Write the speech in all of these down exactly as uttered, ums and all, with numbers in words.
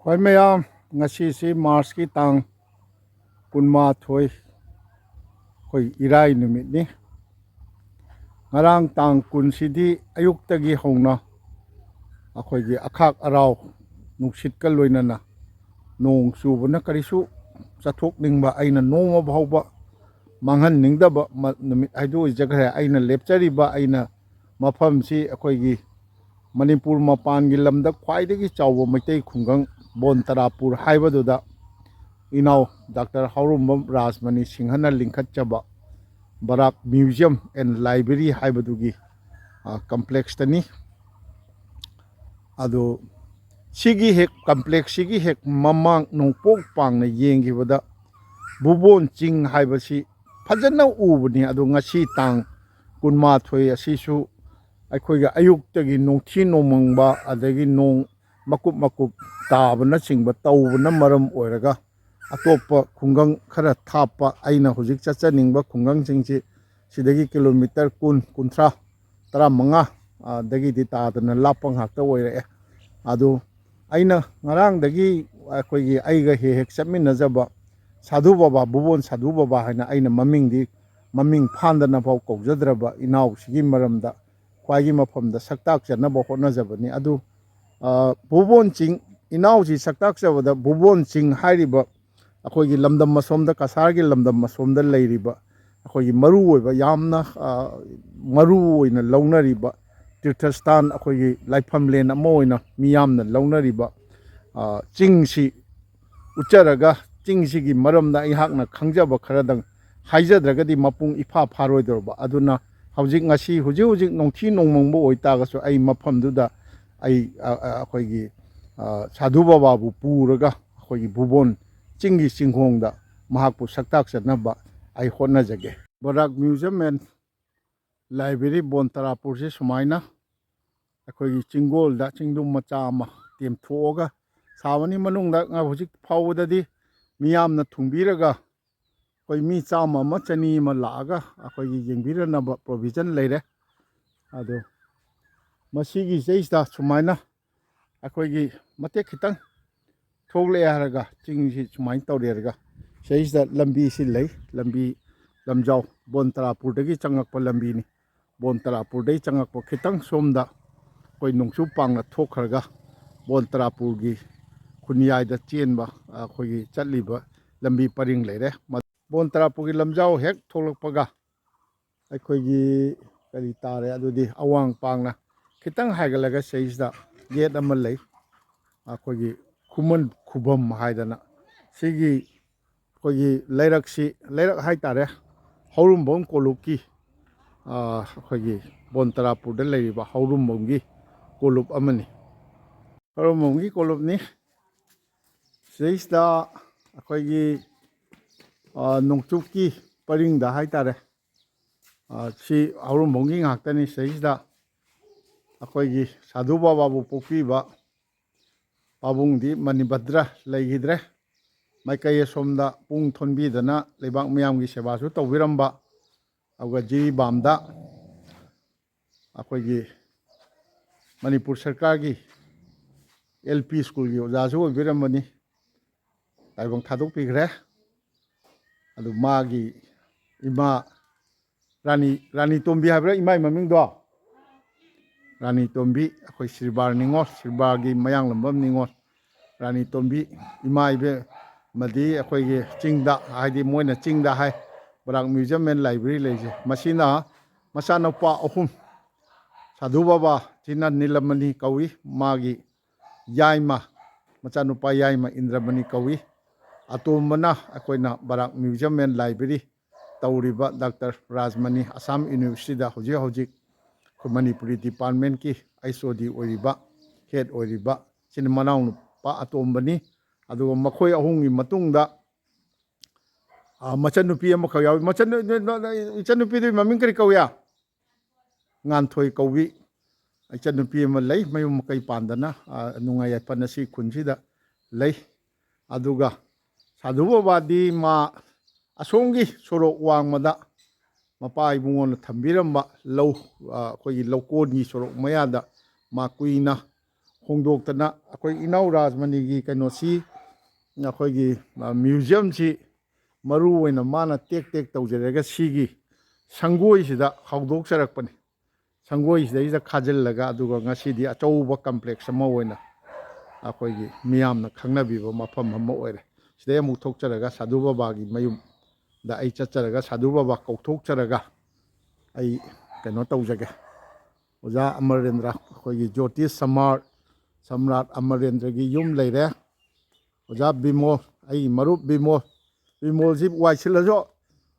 ꯍꯣꯏ ꯃꯌꯥꯝ, ꯉꯁꯤꯁꯤ ꯃꯥꯔꯁꯀꯤ ꯇꯥꯡ ꯀꯨꯟꯃꯥꯊꯣꯏ, ꯑꯩꯈꯣꯏ ꯏꯔꯥꯏ ꯅꯨꯃꯤꯠꯅꯤ꯫ ꯉꯔꯥꯡ ꯇꯥꯡ ꯀꯨꯟꯁꯤꯗꯤ ꯑꯌꯨꯛꯇꯒꯤ ꯍꯧꯅ ꯑꯩꯈꯣꯏꯒꯤ ꯑꯈꯥꯛ ꯑꯔꯥꯎ ꯅꯨꯡꯁꯤꯠꯀ ꯂꯣꯏꯅꯅ ꯅꯣꯡ ꯆꯨꯕꯅ ꯀꯔꯤꯁꯨ ꯆꯠꯊꯣꯛꯅꯤꯡꯕ, ꯑꯩꯅ ꯅꯣꯡꯃ ꯐꯥꯎꯕ ꯃꯥꯡꯍꯟꯅꯤꯡꯗꯕ ꯃ-, ꯅꯨꯃꯤꯠ ꯍꯥꯏꯗꯨ ꯑꯣꯏꯖꯈ꯭ꯔꯦ꯫ ꯑꯩꯅ ꯂꯦꯞꯆꯔꯤꯕ, ꯑꯩꯅ ꯃꯐꯝꯁꯤ ꯑꯩꯈꯣꯏꯒꯤ ꯃꯅꯤꯄꯨꯔ ꯃꯄꯥꯟꯒꯤ ꯂꯝꯗ ꯈ꯭ꯋꯥꯏꯗꯒꯤ ꯆꯥꯎꯕ ꯃꯩꯇꯩ ꯈꯨꯡꯒꯪ ꯕꯣꯟ ꯇꯔꯥꯄꯨꯔ ꯍꯥꯏꯕꯗꯨꯗ ꯏꯅꯥꯎ ꯗꯥꯛꯇꯔ ꯍꯥꯎꯔꯣꯝꯕꯝ ꯔꯥꯖꯃꯅꯤ ꯁꯤꯡꯍꯅ ꯂꯤꯡꯈꯠꯆꯕ ꯕꯔꯥꯛ Museum and Library ꯍꯥꯏꯕꯗꯨꯒꯤ, ꯑ, complexꯇꯅꯤ꯫ ꯑꯗꯨ ꯁꯤꯒꯤ ꯍꯦꯛ complexꯁꯤꯒꯤ ꯍꯦꯛ ꯃꯃꯥꯡ ꯅꯣꯡꯄꯣꯛ ꯄꯥꯡꯅ ꯌꯦꯡꯈꯤꯕꯗ ꯕꯨꯕꯣꯟ ꯆꯤꯡ ꯍꯥꯏꯕꯁꯤ ꯐꯖꯅ ꯎꯕꯅꯤ꯫ ꯑꯗꯨ ꯉꯁꯤ ꯇꯥꯡ ꯀꯨꯟꯃꯥꯊꯣꯏ ꯑꯁꯤꯁꯨ ꯑꯩꯈꯣꯏꯒꯤ ꯑꯌꯨꯛꯇꯒꯤ ꯅꯣꯡꯊꯤ ꯅꯣꯡꯃꯪꯕ, ꯑꯗꯒꯤ ꯅꯣꯡ ꯃꯀꯨꯞ ꯃꯀꯨꯞ ꯇꯥꯕꯅꯆꯤꯡꯕ ꯇꯧꯕꯅ ꯃꯔꯝ ꯑꯣꯏꯔꯒ, ꯑꯇꯣꯞꯄ ꯈꯨꯡꯒꯪ ꯈꯔ ꯊꯥꯞꯄ, ꯑꯩꯅ ꯍꯧꯖꯤꯛ ꯆꯠꯆꯅꯤꯡꯕ ꯈꯨꯡꯒꯪꯁꯤꯡꯁꯤ ꯁꯤꯗꯒꯤ ꯀꯤꯂꯣꯃꯤꯇꯔ ꯀꯨꯟ, ꯀꯨꯟꯊ꯭ꯔꯥ, ꯇꯔꯥꯃꯉꯥ, ꯑ, ꯗꯒꯤꯗꯤ ꯇꯥꯗꯅ ꯂꯥꯞꯄ ꯉꯥꯛꯇ ꯑꯣꯏꯔꯛꯑꯦ꯫ ꯑꯗꯨ ꯑꯩꯅ ꯉꯔꯥꯡꯗꯒꯤ ꯑꯩꯈꯣꯏꯒꯤ ꯑꯩꯒ ꯍꯦꯛ ꯍꯦꯛ ꯆꯠꯃꯤꯟꯅꯖꯕ ꯁꯥꯙꯨ ꯕꯕꯥ, ꯕꯨꯕꯣꯟ ꯁꯥꯙꯨ ꯕꯕꯥ ꯍꯥꯏꯅ ꯑꯩꯅ ꯃꯃꯤꯡꯗꯤ, ꯃꯃꯤꯡ ꯐꯥꯟꯗꯅꯐꯥꯎ ꯀꯧꯖꯗ꯭ꯔꯕ ꯏꯅꯥꯎꯁꯤꯒꯤ ꯃꯔꯝꯗ ꯈ꯭ꯋꯥꯏꯒꯤ ꯃꯐꯝꯗ ꯁꯛꯇꯥꯛꯆꯅꯕ ꯍꯣꯠꯅꯖꯕꯅꯤ꯫ ꯑꯗꯨ, ꯑ, ꯕꯨꯕꯣꯟ ꯆꯤꯡ, ꯏꯅꯥꯎꯁꯤ ꯁꯛꯇꯥꯛꯆꯕꯗ ꯕꯨꯕꯣꯟ ꯆꯤꯡ ꯍꯥꯏꯔꯤꯕ ꯑꯩꯈꯣꯏꯒꯤ ꯂꯝꯗꯝ ꯑꯁꯣꯝꯗ, ꯀꯁꯥꯔꯒꯤ ꯂꯝꯗꯝ ꯑꯁꯣꯝꯗ ꯂꯩꯔꯤꯕ ꯑꯩꯈꯣꯏꯒꯤ ꯃꯔꯨ ꯑꯣꯏꯕ, ꯌꯥꯝꯅ, ꯑ, ꯃꯔꯨ ꯑꯣꯏꯅ ꯂꯧꯅꯔꯤꯕ ꯇꯤꯔꯊꯁꯊꯥꯟ, ꯑꯩꯈꯣꯏꯒꯤ ꯂꯥꯏꯐꯝꯂꯦꯟ ꯑꯃ ꯑꯣꯏꯅ ꯃꯤꯌꯥꯝꯅ ꯂꯧꯅꯔꯤꯕ, ꯑ, ꯆꯤꯡꯁꯤ ꯎꯠꯆꯔꯒ, ꯆꯤꯡꯁꯤꯒꯤ ꯃꯔꯝꯗ ꯑꯩꯍꯥꯛꯅ ꯈꯪꯖꯕ ꯈꯔꯗꯪ ꯍꯥꯏꯖꯗ꯭ꯔꯒꯗꯤ ꯃꯄꯨꯡ ꯏꯐꯥ ꯐꯥꯔꯣꯏꯗꯧꯔꯕ꯫ ꯑꯗꯨꯅ ꯍꯧꯖꯤꯛ, ꯉꯁꯤ, ꯍꯧꯖꯤꯛ ꯍꯧꯖꯤꯛ ꯅꯣꯡꯊꯤ ꯅꯣꯡꯃꯪꯕ ꯑꯣꯏꯇꯥꯔꯒꯁꯨ, ꯑꯩ ꯃꯐꯝꯗꯨꯗ ꯑꯩ, ꯑ, ꯑ, ꯑꯩꯈꯣꯏꯒꯤ, ꯑ, ꯁꯥꯙꯨ ꯕꯕꯥꯕꯨ ꯄꯨꯔꯒ ꯑꯩꯈꯣꯏꯒꯤ ꯕꯨꯕꯣꯟ ꯆꯤꯡꯒꯤ ꯆꯤꯡꯈꯣꯡꯗ ꯃꯍꯥꯛꯄꯨ ꯁꯛꯇꯥꯛꯆꯅꯕ ꯑꯩ ꯍꯣꯠꯅꯖꯒꯦ꯫ ꯕꯔꯥꯛ Museum and Library ꯕꯣꯟ ꯇꯔꯥꯄꯨꯔꯁꯤ ꯁꯨꯃꯥꯏꯅ ꯑꯩꯈꯣꯏꯒꯤ ꯆꯤꯡꯒꯣꯜꯗ ꯆꯤꯡꯗꯨꯝ ꯃꯆꯥ ꯑꯃ ꯇꯦꯝꯊꯣꯛꯑꯒ ꯁꯥꯕꯅꯤ꯫ ꯃꯅꯨꯡꯗ ꯉ-, ꯍꯧꯖꯤꯛ ꯐꯥꯎꯕꯗꯗꯤ ꯃꯤꯌꯥꯝꯅ ꯊꯨꯡꯕꯤꯔꯒ ꯑꯩꯈꯣꯏ ꯃꯤ ꯆꯥꯝꯃ ꯑꯃ, ꯆꯅꯤ ꯑꯃ ꯂꯥꯛꯑꯒ ꯑꯩꯈꯣꯏꯒꯤ ꯌꯦꯡꯕꯤꯔꯅꯕ provision ꯂꯩꯔꯦ꯫ ꯑꯗꯣ ꯃꯁꯤꯒꯤ ꯆꯩꯁꯤꯗ ꯁꯨꯃꯥꯏꯅ ꯑꯩꯈꯣꯏꯒꯤ ꯃꯇꯦꯛ ꯈꯤꯇꯪ ꯊꯣꯛꯂꯛꯑꯦ ꯍꯥꯏꯔꯒ ꯆꯤꯡꯁꯤ ꯁꯨꯃꯥꯏꯅ ꯇꯧꯔꯦ ꯍꯥꯏꯔꯒ ꯁꯤꯗꯩꯁꯤꯗ ꯂꯝꯕꯤꯁꯤ ꯂꯩ꯫ ꯂꯝꯕꯤ ꯂꯝꯖꯥꯎ ꯕꯣꯟ ꯇꯔꯥꯄꯨꯔꯗꯒꯤ ꯆꯪꯉꯛꯄ ꯂꯝꯕꯤꯅꯤ꯫ ꯕꯣꯟ ꯇꯔꯥꯄꯨꯔꯗꯒꯤ ꯆꯪꯉꯛꯄ ꯈꯤꯇꯪ ꯁꯣꯝꯗ ꯑꯩꯈꯣꯏ ꯅꯣꯡꯆꯨꯞ ꯄꯥꯡꯅ ꯊꯣꯛꯈ꯭ꯔꯒ ꯕꯣꯟ ꯇꯔꯥꯄꯨꯔꯒꯤ ꯈꯨꯟꯌꯥꯏꯗ ꯆꯦꯟꯕ ꯑꯩꯈꯣꯏꯒꯤ ꯆꯠꯂꯤꯕ ꯂꯝꯕꯤ ꯄꯔꯤꯡ ꯂꯩꯔꯦ꯫ ꯕꯣꯟ ꯇꯔꯥꯄꯨꯔꯒꯤ ꯂꯝꯖꯥꯎ ꯍꯦꯛ ꯊꯣꯛꯂꯛꯄꯒ ꯑꯩꯈꯣꯏꯒꯤ ꯀꯔꯤ ꯇꯥꯔꯦ, ꯑꯗꯨꯗꯤ ꯑꯋꯥꯡ ꯄꯥꯡꯅ ꯈꯤꯇꯪ ꯍꯥꯏꯒꯠꯂꯒ ꯁꯤꯗꯩꯁꯤꯗ ꯒꯦꯠ ꯑꯃ ꯂꯩ꯫ ꯑꯩꯈꯣꯏꯒꯤ ꯈꯨꯃꯟ ꯈꯨꯕꯝ ꯍꯥꯏꯗꯅ ꯁꯤꯒꯤ ꯑꯩꯈꯣꯏꯒꯤ ꯂꯩꯔꯛꯁꯤ, ꯂꯩꯔꯛ ꯍꯥꯏꯇꯥꯔꯦ, ꯍꯧꯔꯨꯝꯕꯝ ꯀꯣꯂꯨꯞꯀꯤ, ꯑꯩꯈꯣꯏꯒꯤ ꯕꯣꯟ ꯇꯔꯥꯄꯨꯔꯗ ꯂꯩꯔꯤꯕ ꯍꯧꯔꯨꯝꯕꯝꯒꯤ ꯀꯣꯂꯨꯞ ꯑꯃꯅꯤ꯫ ꯍꯧꯔꯨꯝꯕꯝꯒꯤ ꯀꯣꯂꯨꯞꯅꯤ꯫ ꯁꯤꯗꯩꯁꯤꯗ ꯑꯩꯈꯣꯏꯒꯤ ꯅꯣꯡꯆꯨꯞꯀꯤ ꯄꯔꯤꯡꯗ ꯍꯥꯏꯇꯥꯔꯦ, ꯁꯤ ꯍꯧꯔꯨꯝꯕꯝꯒꯤ ꯉꯥꯛꯇꯅꯤ꯫ ꯁꯤꯗꯩꯁꯤꯗ ꯑꯩꯈꯣꯏꯒꯤ ꯁꯥꯙꯨ ꯕꯥꯕꯥꯕꯨ ꯄꯣꯛꯄꯤꯕ ꯄꯥꯕꯨꯡꯗꯤ ꯃꯅꯤꯚꯗ꯭ꯔ ꯂꯩꯈꯤꯗ꯭ꯔꯦ꯫ ꯃꯥꯏꯀꯩ ꯑꯁꯣꯝꯗ ꯄꯨꯡ ꯊꯣꯟꯕꯤꯗꯅ ꯂꯩꯕꯥꯛ ꯃꯤꯌꯥꯝꯒꯤ ꯁꯦꯕꯥꯁꯨ ꯇꯧꯕꯤꯔꯝꯕ, ꯑꯗꯨꯒ ꯖꯤꯔꯤꯕꯥꯝꯗ ꯑꯩꯈꯣꯏꯒꯤ ꯃꯅꯤꯄꯨꯔ ꯁꯔꯀꯥꯔꯒꯤ ꯑꯦꯜ ꯄꯤ ꯁ꯭ꯀꯨꯜꯒꯤ ꯑꯣꯖꯥꯁꯨ ꯑꯣꯏꯕꯤꯔꯝꯕꯅꯤ꯫ ꯇꯥꯏꯕꯪ ꯊꯥꯗꯣꯛꯄꯤꯈ꯭ꯔꯦ꯫ ꯑꯗꯨ ꯃꯥꯒꯤ ꯏꯃꯥ ꯔꯥꯅꯤ, ꯔꯥꯅꯤ ꯇꯣꯝꯕꯤ ꯍꯥꯏꯕ꯭ꯔꯥ ꯏꯃꯥꯒꯤ ꯃꯃꯤꯡꯗꯣ? ꯔꯥꯅꯤ ꯇꯣꯝꯕꯤ, ꯑꯩꯈꯣꯏ ꯁꯤꯜꯕꯥꯔ ꯅꯤꯉꯣꯜ, ꯁꯤꯜꯕꯥꯔꯒꯤ ꯃꯌꯥꯡꯂꯝꯕꯝ ꯅꯤꯉꯣꯜ, ꯔꯥꯅꯤ ꯇꯣꯝꯕꯤ ꯏꯃꯥ ꯏꯕꯦꯝꯃꯗꯤ ꯑꯩꯈꯣꯏꯒꯤ ꯆꯤꯡꯗ, ꯍꯥꯏꯗꯤ ꯃꯣꯏꯅ ꯆꯤꯡꯗ ꯍꯥꯏ, ꯕꯔꯥꯛ Museum and Library ꯂꯩꯁꯦ꯫ ꯃꯁꯤꯅ ꯃꯆꯥꯅꯨꯄꯥ ꯑꯍꯨꯝ, ꯁꯥꯙꯨ ꯕꯥꯕꯥꯁꯤꯅ ꯅꯤꯂꯃꯅꯤ ꯀꯧꯏ, ꯃꯥꯒꯤ ꯌꯥꯏꯃ, ꯃꯆꯥꯅꯨꯄꯥ ꯌꯥꯏꯃ ꯏꯟꯗ꯭ꯔꯃꯅꯤ ꯀꯧꯏ꯫ ꯑꯇꯣꯝꯕꯅ ꯑꯩꯈꯣꯏꯅ ꯕꯔꯥꯛ Museum and Library ꯇꯧꯔꯤꯕ ꯗꯥꯛꯇꯔ ꯔꯥꯖꯃꯅꯤ, ꯑꯁꯥꯝ ꯌꯨꯅꯤꯚꯔꯁꯤꯇꯤꯗ ꯍꯧꯖꯤꯛ ꯍꯧꯖꯤꯛ ꯑꯩꯈꯣꯏ ꯃꯅꯤꯄꯨꯔꯤ ꯗꯤꯄꯥꯔꯠꯃꯦꯟꯀꯤ ꯑꯩꯆ ꯑꯣ ꯗꯤ ꯑꯣꯏꯔꯤꯕ, ꯍꯦꯗ ꯑꯣꯏꯔꯤꯕ, ꯁꯤꯅ ꯃꯅꯥꯎꯅꯨꯄꯥ ꯑꯇꯣꯝꯕꯅꯤ꯫ ꯑꯗꯨꯒ ꯃꯈꯣꯏ ꯑꯍꯨꯝꯒꯤ ꯃꯇꯨꯡꯗ, ꯑ, ꯃꯆꯟꯅꯨꯄꯤ ꯑꯃꯈꯛ ꯌꯥꯎꯏ꯫ ꯃꯆꯟ-, ꯏꯆꯟꯅꯨꯄꯤꯗꯨꯒꯤ ꯃꯃꯤꯡ ꯀꯔꯤ ꯀꯧꯏ? ꯉꯥꯟꯊꯣꯏ ꯀꯧꯕꯤ꯫ ꯏꯆꯟꯅꯨꯄꯤ ꯑꯃ ꯂꯩ, ꯃꯌꯨꯝ ꯃꯀꯩ ꯄꯥꯟꯗꯅ, ꯑ, ꯅꯨꯡꯉꯥꯏ ꯌꯥꯏꯐꯅ ꯁꯤ ꯈꯨꯟꯁꯤꯗ ꯂꯩ꯫ ꯑꯗꯨꯒ ꯁꯥꯙꯨ ꯕꯕꯥꯗꯤ ꯃꯥ ꯑꯁꯣꯝꯒꯤ ꯁꯣꯔꯣꯛ ꯋꯥꯡꯃꯗ ꯃꯄꯥ ꯏꯕꯨꯡꯉꯣꯅ ꯊꯝꯕꯤꯔꯝꯕ ꯂꯧ, ꯑ, ꯑꯩꯈꯣꯏꯒꯤ ꯂꯧꯀꯣꯟꯒꯤ ꯁꯣꯔꯣꯛ ꯃꯌꯥꯗ ꯃꯥ ꯀꯨꯏꯅ ꯍꯣꯡꯗꯣꯛꯇꯅ ꯑꯩꯈꯣꯏ ꯏꯅꯥꯎ ꯔꯥꯖꯃꯅꯤꯒꯤ ꯀꯩꯅꯣꯁꯤ, ꯑꯩꯈꯣꯏꯒꯤ, ꯑ, ꯃ꯭ꯌꯨꯖꯤꯌꯝꯁꯤ ꯃꯔꯨ ꯑꯣꯏꯅ ꯃꯥꯅ ꯇꯦꯛ ꯇꯦꯛ ꯇꯧꯖꯔꯒ ꯁꯤꯒꯤ ꯁꯪꯒꯣꯏꯁꯤꯗ ꯍꯧꯗꯣꯛꯆꯔꯛꯄꯅꯤ꯫ ꯁꯪꯒꯣꯏꯁꯤꯗꯩꯁꯤꯗ ꯈꯥꯖꯤꯜꯂꯒ, ꯑꯗꯨꯒ ꯉꯁꯤꯗꯤ ꯑꯆꯧꯕ ꯀꯝꯄ꯭ꯂꯦꯛꯁ ꯑꯃ ꯑꯣꯏꯅ ꯑꯩꯈꯣꯏꯒꯤ ꯃꯤꯌꯥꯝꯅ ꯈꯪꯅꯕꯤꯕ ꯃꯐꯝ ꯑꯃ ꯑꯣꯏꯔꯦ꯫ ꯁꯤꯗꯩ ꯑꯃꯨꯛ ꯊꯣꯛꯆꯔꯒ ꯁꯥꯙꯨ ꯕꯕꯥꯒꯤ ꯃꯌꯨꯝꯗ ꯑꯩ ꯆꯠꯆꯔꯒ, ꯁꯥꯙꯨ ꯕꯕꯥ ꯀꯧꯊꯣꯛꯆꯔꯒ ꯑꯩ ꯀꯩꯅꯣ ꯇꯧꯖꯒꯦ꯫ ꯑꯣꯖꯥ ꯑꯃꯔꯦꯟꯗ꯭ꯔ, ꯑꯩꯈꯣꯏꯒꯤ ꯖꯣꯇꯤꯁ ꯁꯃꯥꯔ-, ꯁꯝꯔꯥꯠ ꯑꯃꯔꯦꯟꯗ꯭ꯔꯒꯤ ꯌꯨꯝ ꯂꯩꯔꯦ꯫ ꯑꯣꯖꯥ ꯕꯤꯃꯣꯜ, ꯑꯩꯒꯤ ꯃꯔꯨꯞ ꯕꯤꯃꯣꯜ, ꯕꯤꯃꯣꯜꯁꯤ ꯋꯥꯏꯁꯤꯜꯂꯁꯨ,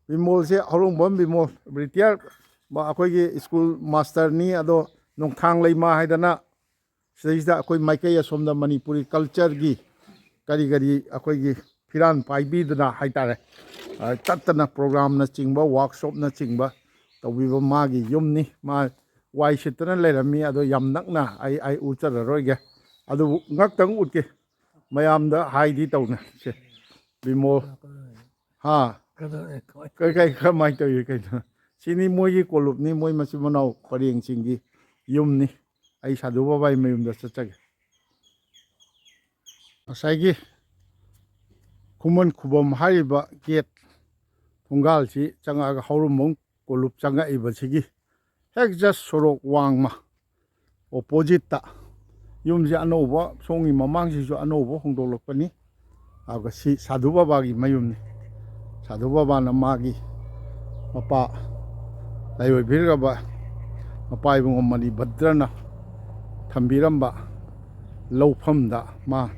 ꯕꯤꯃꯣꯜꯁꯤ ꯍꯧꯔꯣꯡꯕꯝ ꯕꯤꯃꯣꯜ, ꯔꯤꯇꯤꯌꯥꯔ, ꯑꯩꯈꯣꯏꯒꯤ ꯁ꯭ꯀꯨꯜ ꯃꯥꯁꯇꯔꯅꯤ, ꯑꯗꯣ ꯅꯣꯡꯊꯥꯡ ꯂꯩꯃ ꯍꯥꯏꯗꯅ ꯁꯤꯗꯩꯁꯤꯗ ꯑꯩꯈꯣꯏ ꯃꯥꯏꯀꯩ ꯑꯁꯣꯝꯗ ꯃꯅꯤꯄꯨꯔꯤ ꯀꯜꯆꯔꯒꯤ ꯀꯔꯤ ꯀꯔꯤ ꯑꯩꯈꯣꯏꯒꯤ ꯐꯤꯔꯥꯟ ꯄꯥꯏꯕꯤꯗꯅ ꯍꯥꯏꯇꯥꯔꯦ, ꯑ, ꯆꯠꯇꯅ ꯄ꯭ꯔꯣꯒ꯭ꯔꯥꯝꯅꯆꯤꯡꯕ, ꯋꯥꯔꯛꯁꯣꯞꯅꯆꯤꯡꯕ ꯇꯧꯕꯤꯕ ꯃꯥꯒꯤ ꯌꯨꯝꯅꯤ꯫ ꯃꯥ ꯋꯥꯏ ꯁꯤꯠꯇꯅ ꯂꯩꯔꯝꯃꯤ, ꯑꯗꯣ ꯌꯥꯝ ꯅꯛꯅ ꯑꯩ, ꯑꯩ ꯎꯠꯆꯔꯔꯣꯏꯒꯦ, ꯑꯗꯨꯕꯨ ꯉꯥꯛꯇꯪ ꯎꯠꯀꯦ꯫ ꯃꯌꯥꯝꯗ ꯍꯥꯏꯗꯤ ꯇꯧꯅ ꯁꯦ, ꯕꯤꯃꯣꯜ, ꯍꯥ? ꯀꯩ, ꯀꯩ, ꯀꯃꯥꯏꯅ ꯇꯧꯔꯤ ꯀꯩꯅꯣ? ꯁꯤꯅꯤ ꯃꯣꯏꯒꯤ ꯀꯣꯂꯨꯞꯅꯤ, ꯃꯣꯏ ꯃꯆꯤꯟ ꯃꯅꯥꯎ ꯄꯔꯦꯡꯁꯤꯡꯒꯤ ꯌꯨꯝꯅꯤ꯫ ꯑꯩ ꯁꯥꯙꯨ ꯕꯕꯥꯒꯤ ꯃꯌꯨꯝꯗ ꯆꯠꯆꯒꯦ꯫ ꯉꯁꯥꯏꯒꯤ ꯈꯨꯃꯟ ꯈꯨꯕꯝ ꯍꯥꯏꯔꯤꯕ ꯒꯦꯠ ꯊꯣꯡꯒꯥꯜꯁꯤ ꯆꯪꯉꯛꯑꯒ ꯍꯧꯔꯨꯝꯕꯝ ꯀꯣꯂꯨꯞ ꯆꯪꯉꯛꯏꯕꯁꯤꯒꯤ ꯍꯦꯛ ꯖꯁ ꯁꯣꯔꯣꯛ ꯋꯥꯡꯃ ꯑꯣꯄꯣꯖꯤꯠꯇ ꯌꯨꯝꯁꯦ ꯑꯅꯧꯕ, ꯁꯣꯝꯒꯤ ꯃꯃꯥꯡꯁꯤꯁꯨ ꯑꯅꯧꯕ ꯍꯣꯡꯗꯣꯛꯂꯛꯄꯅꯤ꯫ ꯑꯗꯨꯒ ꯁꯤ ꯁꯥꯙꯨ ꯕꯕꯥꯒꯤ ꯃꯌꯨꯝꯅꯤ꯫ ꯁꯥꯙꯨ ꯕꯕꯥꯅ ꯃꯥꯒꯤ ꯃꯄꯥ ꯂꯥꯏꯑꯣꯏꯕꯤꯔꯕ ꯃꯄꯥ ꯏꯕꯨꯡꯉꯣ ꯃꯅꯤꯚꯗ꯭ꯔꯅ ꯊꯝꯕꯤꯔꯝꯕ ꯂꯧꯐꯝꯗ ꯃꯥ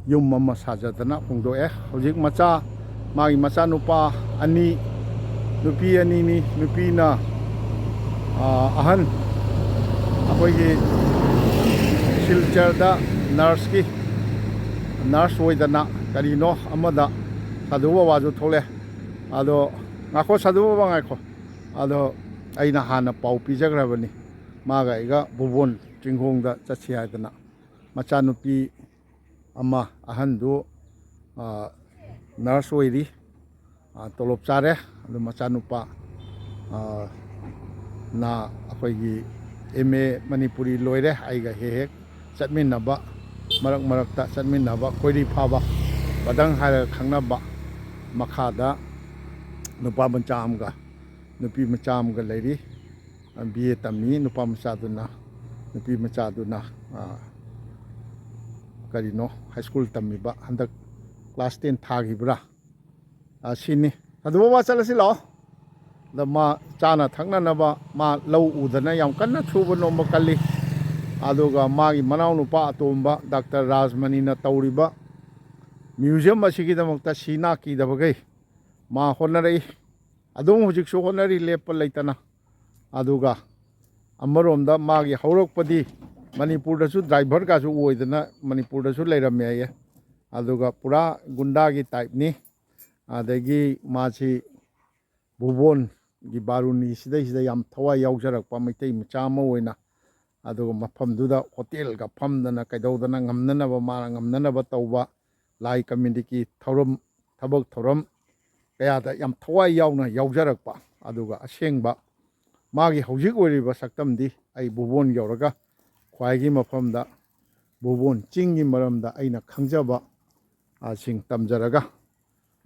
ꯌꯨꯝ ꯑꯃ ꯁꯥꯖꯗꯅ ꯍꯣꯡꯗꯣꯛꯑꯦ꯫ ꯍꯧꯖꯤꯛ ꯃꯆꯥ, ꯃꯥꯒꯤ ꯃꯆꯥꯅꯨꯄꯥ ꯑꯅꯤ, ꯅꯨꯄꯤ ꯑꯅꯤꯅꯤ꯫ ꯅꯨꯄꯤꯅ, ꯑ, ꯑꯍꯟ, ꯑꯩꯈꯣꯏꯒꯤ ꯁꯤꯜꯆꯔꯗ ꯅꯔꯁꯀꯤ, ꯅꯔꯁ ꯑꯣꯏꯗꯅ ꯀꯔꯤꯅꯣ ꯑꯃꯗ ꯁꯥꯙꯨ ꯕꯕꯥꯁꯨ ꯊꯣꯛꯂꯛꯑꯦ꯫ ꯑꯗꯣ ꯉꯥꯏꯈꯣ, ꯁꯥꯙꯨ ꯕꯕꯥ ꯉꯥꯏꯈꯣ꯫ ꯑꯗꯣ ꯑꯩꯅ ꯍꯥꯟꯅ ꯄꯥꯎ ꯄꯤꯖꯈ꯭ꯔꯕꯅꯤ, ꯃꯥꯒ ꯑꯩꯒ ꯚꯨꯕꯣꯟ ꯆꯤꯡꯈꯣꯡꯗ ꯆꯠꯁꯤ ꯍꯥꯏꯗꯅ꯫ ꯃꯆꯥꯅꯨꯄꯤ ꯑꯃ, ꯑꯍꯟꯗꯨ, ꯑ, ꯅꯔꯁ ꯑꯣꯏꯔꯤ, ꯑ, ꯇꯣꯂꯣꯞ ꯆꯥꯔꯦ꯫ ꯑꯗꯨ ꯃꯆꯥꯅꯨꯄꯥ, ꯑ, ꯅ ꯑꯩꯈꯣꯏꯒꯤ ꯑꯦꯝ ꯑꯦ ꯃꯅꯤꯄꯨꯔꯤ ꯂꯣꯏꯔꯦ, ꯑꯩꯒ ꯍꯦꯛ ꯍꯦꯛ ꯆꯠꯃꯤꯟꯅꯕ, ꯃꯔꯛ ꯃꯔꯛꯇ ꯆꯠꯃꯤꯟꯅꯕ, ꯀꯣꯏꯔꯤ ꯐꯥꯕ ꯕꯗꯪ ꯍꯥꯏꯔꯒ ꯈꯪꯅꯕ, ꯃꯈꯥꯗ ꯅꯨꯄꯥ ꯃꯆꯥ ꯑꯃꯒ ꯅꯨꯄꯤ ꯃꯆꯥ ꯑꯃꯒ ꯂꯩꯔꯤ꯫ ꯕꯤ ꯑꯦ ꯇꯝꯃꯤ ꯅꯨꯄꯥ ꯃꯆꯥꯗꯨꯅ, ꯅꯨꯄꯤ ꯃꯆꯥꯗꯨꯅ, ꯑ, ꯀꯔꯤꯅꯣ, ꯍꯥꯏ ꯁ꯭ꯀꯨꯜ ꯇꯝꯃꯤꯕ, ꯍꯟꯗꯛ ꯀ꯭ꯂꯥꯁ ꯇꯦꯟ ꯊꯥꯈꯤꯕ꯭ꯔꯥ? ꯑ, ꯁꯤꯅꯤ꯫ ꯑꯗꯨ ꯕꯕꯥ, ꯆꯠꯂꯁꯤ ꯂꯥꯛꯑꯣ꯫ ꯑꯗ ꯃꯥ ꯆꯥꯅ ꯊꯛꯅꯅꯕ, ꯃꯥ ꯂꯧ ꯎꯗꯅ ꯌꯥꯝ ꯀꯟꯅ ꯁꯨꯕ ꯅꯣꯝꯕ ꯀꯜꯂꯤ꯫ ꯑꯗꯨꯒ ꯃꯥꯒꯤ ꯃꯅꯥꯎꯅꯨꯄꯥ ꯑꯇꯣꯝꯕ ꯗꯥꯛꯇꯔ ꯔꯥꯖꯃꯅꯤꯅ ꯇꯧꯔꯤꯕ ꯃ꯭ꯌꯨꯖꯤꯌꯝ ꯑꯁꯤꯒꯤꯗꯃꯛꯇ ꯁꯤ ꯅꯥ ꯀꯤꯗꯕꯈꯩ ꯃꯥ ꯍꯣꯠꯅꯔꯛꯏ꯫ ꯑꯗꯨꯝ ꯍꯧꯖꯤꯛꯁꯨ ꯍꯣꯠꯅꯔꯤ ꯂꯦꯞꯄ ꯂꯩꯇꯅ꯫ ꯑꯗꯨꯒ ꯑꯃꯔꯣꯝꯗ ꯃꯥꯒꯤ ꯍꯧꯔꯛꯄꯗꯤ ꯃꯅꯤꯄꯨꯔꯗꯁꯨ ꯗ꯭ꯔꯥꯏꯚꯔꯒꯁꯨ ꯑꯣꯏꯗꯅ ꯃꯅꯤꯄꯨꯔꯗꯁꯨ ꯂꯩꯔꯝꯃꯦ ꯍꯥꯏꯌꯦ꯫ ꯑꯗꯨꯒ ꯄꯨꯔꯥ ꯒꯨꯟꯗꯥꯒꯤ ꯇꯥꯏꯞꯅꯤ꯫ ꯑꯗꯒꯤ ꯃꯥꯁꯤ ꯚꯨꯕꯣꯟꯒꯤ ꯕꯥꯔꯨꯅꯤ ꯁꯤꯗꯩꯁꯤꯗ ꯌꯥꯝ ꯊꯋꯥꯏ ꯌꯥꯎꯖꯔꯛꯄ ꯃꯩꯇꯩ ꯃꯆꯥ ꯑꯃ ꯑꯣꯏꯅ, ꯑꯗꯨꯒ ꯃꯐꯝꯗꯨꯗ ꯍꯣꯇꯦꯜꯒ ꯐꯝꯗꯅ ꯀꯩꯗꯧꯗꯅ ꯉꯝꯅꯅꯕ, ꯃꯥꯅ ꯉꯝꯅꯅꯕ ꯇꯧꯕ, ꯂꯥꯏ ꯀꯃꯤꯇꯤꯒꯤ ꯊꯧꯔꯝ, ꯊꯕꯛ ꯊꯧꯔꯝ ꯀꯌꯥꯗ ꯌꯥꯝ ꯊꯋꯥꯏ ꯌꯥꯎꯅ ꯌꯥꯎꯖꯔꯛꯄ, ꯑꯗꯨꯒ ꯑꯁꯦꯡꯕ ꯃꯥꯒꯤ ꯍꯧꯖꯤꯛ ꯑꯣꯏꯔꯤꯕ ꯁꯛꯇꯝꯗꯤ ꯑꯩ ꯚꯨꯕꯣꯟ ꯌꯧꯔꯒ ꯈ꯭ꯋꯥꯏꯒꯤ ꯃꯐꯝꯗ ꯚꯨꯕꯣꯟ ꯆꯤꯡꯒꯤ ꯃꯔꯝꯗ ꯑꯩꯅ ꯈꯪꯖꯕ, ꯑ, ꯁꯤꯡ ꯇꯝꯖꯔꯒ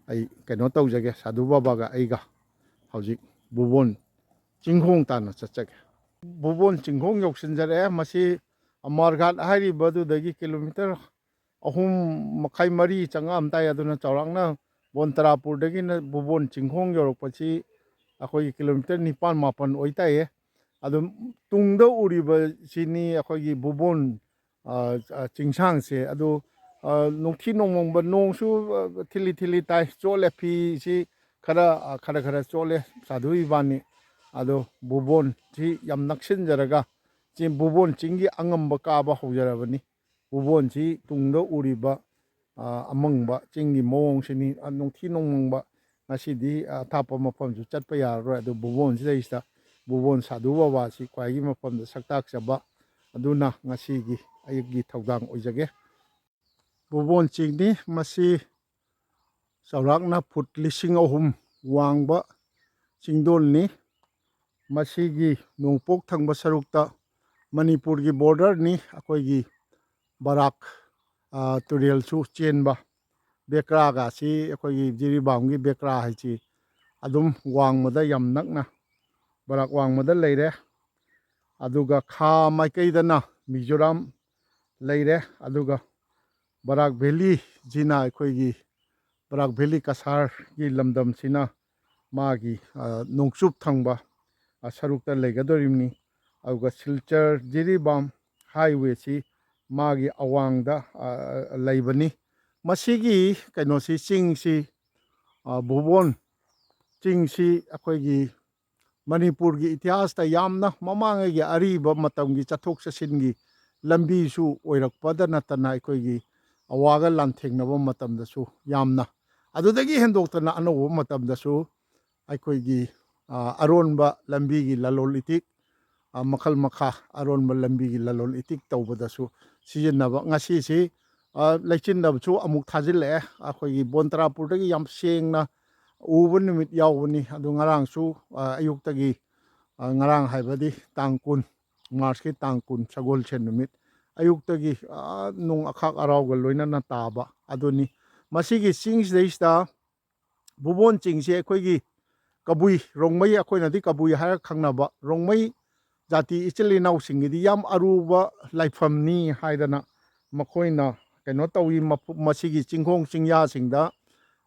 ꯑꯩ ꯀꯩꯅꯣ ꯇꯧꯖꯒꯦ꯫ ꯁꯥꯙꯨ ꯕꯥꯕꯥꯒ ꯑꯩꯒ ꯍꯧꯖꯤꯛ ꯚꯨꯕꯣꯟ ꯆꯤꯡꯈꯣꯡ ꯇꯥꯟꯅ ꯆꯠꯆꯒꯦ꯫ ꯚꯨꯕꯣꯟ ꯆꯤꯡꯈꯣꯡ ꯌꯧꯁꯤꯟꯖꯔꯛꯑꯦ꯫ ꯃꯁꯤ ꯑꯃꯔꯒꯥꯠ ꯍꯥꯏꯔꯤꯕꯗꯨꯗꯒꯤ ꯀꯤꯂꯣꯃꯤꯇꯔ ꯑꯍꯨꯝ ꯃꯈꯥꯏ, ꯃꯔꯤ ꯆꯪꯉꯛꯑꯝꯗꯥꯏ꯫ ꯑꯗꯨꯅ ꯆꯥꯎꯔꯥꯛꯅ ꯕꯣꯟꯇꯔꯥꯄꯨꯔꯗꯒꯤꯅ ꯚꯨꯕꯣꯟ ꯆꯤꯡꯈꯣꯡ ꯌꯧꯔꯛꯄꯁꯤ ꯑꯩꯈꯣꯏꯒꯤ ꯀꯤꯂꯣꯃꯤꯇꯔ ꯅꯤꯄꯥꯟ ꯃꯥꯄꯟ ꯑꯣꯏꯇꯥꯏꯌꯦ꯫ ꯑꯗꯨ ꯇꯨꯡꯗ ꯎꯔꯤꯕꯁꯤꯅꯤ ꯑꯩꯈꯣꯏꯒꯤ ꯚꯨꯕꯣꯟ, ꯑ, ꯑ, ꯆꯤꯡꯁꯥꯡꯁꯦ꯫ ꯑꯗꯨ, ꯑ, ꯅꯨꯡꯊꯤ ꯅꯣꯡꯃꯪꯕ, ꯅꯣꯡꯁꯨ, ꯑ, ꯊꯤꯜꯂꯤ ꯊꯤꯜꯂꯤ ꯇꯥꯏ, ꯆꯣꯠꯂꯦ, ꯐꯤꯁꯤ ꯈꯔ, ꯑ, ꯈꯔ ꯈꯔ ꯆꯣꯠꯂꯦ ꯁꯥꯙꯨ ꯏꯕꯥꯅꯤ꯫ ꯑꯗꯣ ꯚꯨꯕꯣꯟꯁꯤ ꯌꯥꯝ ꯅꯛꯁꯤꯟꯖꯔꯒ ꯆꯤꯡ, ꯚꯨꯕꯣꯟ ꯆꯤꯡꯒꯤ ꯑꯉꯝꯕ ꯀꯥꯕ ꯍꯧꯖꯔꯕꯅꯤ꯫ ꯚꯨꯕꯣꯟꯁꯤ ꯇꯨꯡꯗ ꯎꯔꯤꯕ, ꯑ, ꯑꯃꯪꯕ ꯆꯤꯡꯒꯤ ꯃꯑꯣꯡꯁꯤꯅꯤ꯫ ꯑ, ꯅꯨꯡꯊꯤ ꯅꯣꯡꯃꯪꯕ, ꯉꯁꯤꯗꯤ, ꯑ, ꯑꯊꯥꯞꯄ ꯃꯐꯝꯁꯨ ꯆꯠꯄ ꯌꯥꯔꯔꯣꯏ꯫ ꯑꯗꯨ ꯚꯨꯕꯣꯟꯁꯤꯗꯩꯁꯤꯗ ꯚꯨꯕꯣꯟ ꯁꯥꯙꯨ ꯕꯕꯥꯁꯤ ꯈ꯭ꯋꯥꯏꯒꯤ ꯃꯐꯝꯗ ꯁꯛꯇꯥꯛꯆꯕ ꯑꯗꯨꯅ ꯉꯁꯤꯒꯤ ꯑꯩꯒꯤ ꯊꯧꯗꯥꯡ ꯑꯣꯏꯖꯒꯦ꯫ ꯚꯨꯕꯣꯟ ꯆꯤꯡꯅꯤ꯫ ꯃꯁꯤ ꯆꯥꯎꯔꯥꯛꯅ ꯐꯨꯠ ꯂꯤꯁꯤꯡ ꯑꯍꯨꯝ ꯋꯥꯡꯕ ꯆꯤꯡꯗꯣꯜꯅꯤ꯫ ꯃꯁꯤꯒꯤ ꯅꯣꯡꯄꯣꯛ ꯊꯪꯕ ꯁꯔꯨꯛꯇ ꯃꯅꯤꯄꯨꯔꯒꯤ ꯕꯣꯔꯗꯔꯅꯤ꯫ ꯑꯩꯈꯣꯏꯒꯤ ꯕꯔꯥꯛ, ꯑ, ꯇꯨꯔꯦꯜꯁꯨ ꯆꯦꯟꯕ, ꯕꯦꯀ꯭ꯔꯥꯒꯁꯤ, ꯑꯩꯈꯣꯏꯒꯤ ꯖꯤꯔꯤꯕꯥꯝꯒꯤ ꯕꯦꯀ꯭ꯔꯥ ꯍꯥꯏꯁꯤ ꯑꯗꯨꯝ ꯋꯥꯡꯃꯗ ꯌꯥꯝ ꯅꯛꯅ, ꯕꯔꯥꯛ ꯋꯥꯡꯃꯗ ꯂꯩꯔꯦ꯫ ꯑꯗꯨꯒ ꯈꯥ ꯃꯥꯏꯀꯩꯗꯅ ꯃꯤꯖꯣꯔꯥꯝ ꯂꯩꯔꯦ꯫ ꯑꯗꯨꯒ ꯕꯔꯥꯛ ꯚꯦꯂꯤꯁꯤꯅ ꯑꯩꯈꯣꯏꯒꯤ ꯕꯔꯥꯛ ꯚꯦꯂꯤ ꯀꯁꯥꯔꯒꯤ ꯂꯝꯗꯝꯁꯤꯅ ꯃꯥꯒꯤ, ꯑ, ꯅꯣꯡꯆꯨꯞ ꯊꯪꯕ, ꯑ, ꯁꯔꯨꯛꯇ ꯂꯩꯒꯗꯧꯔꯤꯕꯅꯤ꯫ ꯑꯗꯨꯒ ꯁꯤꯜꯆꯔ ꯖꯤꯔꯤꯕꯥꯝ ꯍꯥꯏꯋꯦꯁꯤ ꯃꯥꯒꯤ ꯑꯋꯥꯡꯗ, ꯑ, ꯂꯩꯕꯅꯤ꯫ ꯃꯁꯤꯒꯤ ꯀꯩꯅꯣꯁꯤ, ꯆꯤꯡꯁꯤ, ꯑ, ꯚꯨꯕꯣꯟ ꯆꯤꯡꯁꯤ ꯑꯩꯈꯣꯏꯒꯤ ꯃꯅꯤꯄꯨꯔꯒꯤ ꯏꯇꯤꯍꯥꯁꯇ ꯌꯥꯝꯅ ꯃꯃꯥꯡꯉꯩꯒꯤ ꯑꯔꯤꯕ ꯃꯇꯝꯒꯤ ꯆꯠꯊꯣꯛ ꯆꯠꯁꯤꯟꯒꯤ ꯂꯝꯕꯤꯁꯨ ꯑꯣꯏꯔꯛꯄꯗ ꯅꯠꯇꯅ, ꯑꯩꯈꯣꯏꯒꯤ ꯑꯋꯥꯒ ꯂꯥꯟꯊꯦꯡꯅꯕ ꯃꯇꯝꯗꯁꯨ ꯌꯥꯝꯅ, ꯑꯗꯨꯗꯒꯤ ꯍꯦꯟꯗꯣꯛꯇꯅ ꯑꯅꯧꯕ ꯃꯇꯝꯗꯁꯨ ꯑꯩꯈꯣꯏꯒꯤ, ꯑ, ꯑꯔꯣꯟꯕ ꯂꯝꯕꯤꯒꯤ ꯂꯂꯣꯟ ꯏꯇꯤꯛ, ꯑ, ꯃꯈꯜ ꯃꯈꯥ ꯑꯔꯣꯟꯕ ꯂꯝꯕꯤꯒꯤ ꯂꯂꯣꯟ ꯏꯇꯤꯛ ꯇꯧꯕꯗꯁꯨ ꯁꯤꯖꯤꯟꯅꯕ꯫ ꯉꯁꯤꯁꯤ, ꯑ, ꯂꯩꯆꯤꯟꯗꯁꯨ ꯑꯃꯨꯛ ꯊꯥꯖꯤꯜꯂꯛꯑꯦ꯫ ꯑꯩꯈꯣꯏꯒꯤ ꯕꯣꯟꯇ꯭ꯔꯥꯄꯨꯔꯗꯒꯤ ꯌꯥꯝ ꯁꯦꯡꯅ ꯎꯕ ꯅꯨꯃꯤꯠ ꯌꯥꯎꯕꯅꯤ꯫ ꯑꯗꯨ ꯉꯔꯥꯡꯁꯨ, ꯑ, ꯑꯌꯨꯛꯇꯒꯤ, ꯑ, ꯉꯔꯥꯡ ꯍꯥꯏꯕꯗꯤ ꯇꯥꯡ ꯀꯨꯟ, ꯃꯥꯔꯁꯀꯤ ꯇꯥꯡ ꯀꯨꯟ, ꯁꯒꯣꯜꯁꯦꯟ ꯅꯨꯃꯤꯠ ꯑꯌꯨꯛꯇꯒꯤ, ꯑ, ꯅꯣꯡ ꯑꯈꯥꯛ ꯑꯔꯥꯎꯒ ꯂꯣꯏꯅꯅ ꯇꯥꯕ ꯑꯗꯨꯅꯤ꯫ ꯃꯁꯤꯒꯤ ꯆꯤꯡꯁꯤꯗꯩꯁꯤꯗ ꯚꯨꯕꯣꯟ ꯆꯤꯡꯁꯤ ꯑꯩꯈꯣꯏꯒꯤ ꯀꯕꯨꯏ, ꯔꯣꯡꯃꯩ, ꯑꯩꯈꯣꯏꯅꯗꯤ ꯀꯕꯨꯏ ꯍꯥꯏꯔ ꯈꯪꯅꯕ ꯔꯣꯡꯃꯩ ꯖꯥꯇꯤ ꯏꯆꯤꯜ ꯏꯅꯥꯎꯁꯤꯡꯒꯤꯗꯤ ꯌꯥꯝ ꯑꯔꯨꯕ ꯂꯥꯏꯐꯝꯅꯤ ꯍꯥꯏꯗꯅ ꯃꯈꯣꯏꯅ ꯀꯩꯅꯣ ꯇꯧꯏ꯫ ꯃꯄꯨ-, ꯃꯁꯤꯒꯤ ꯆꯤꯡꯈꯣꯡ ꯆꯤꯡꯌꯥꯁꯤꯡꯗ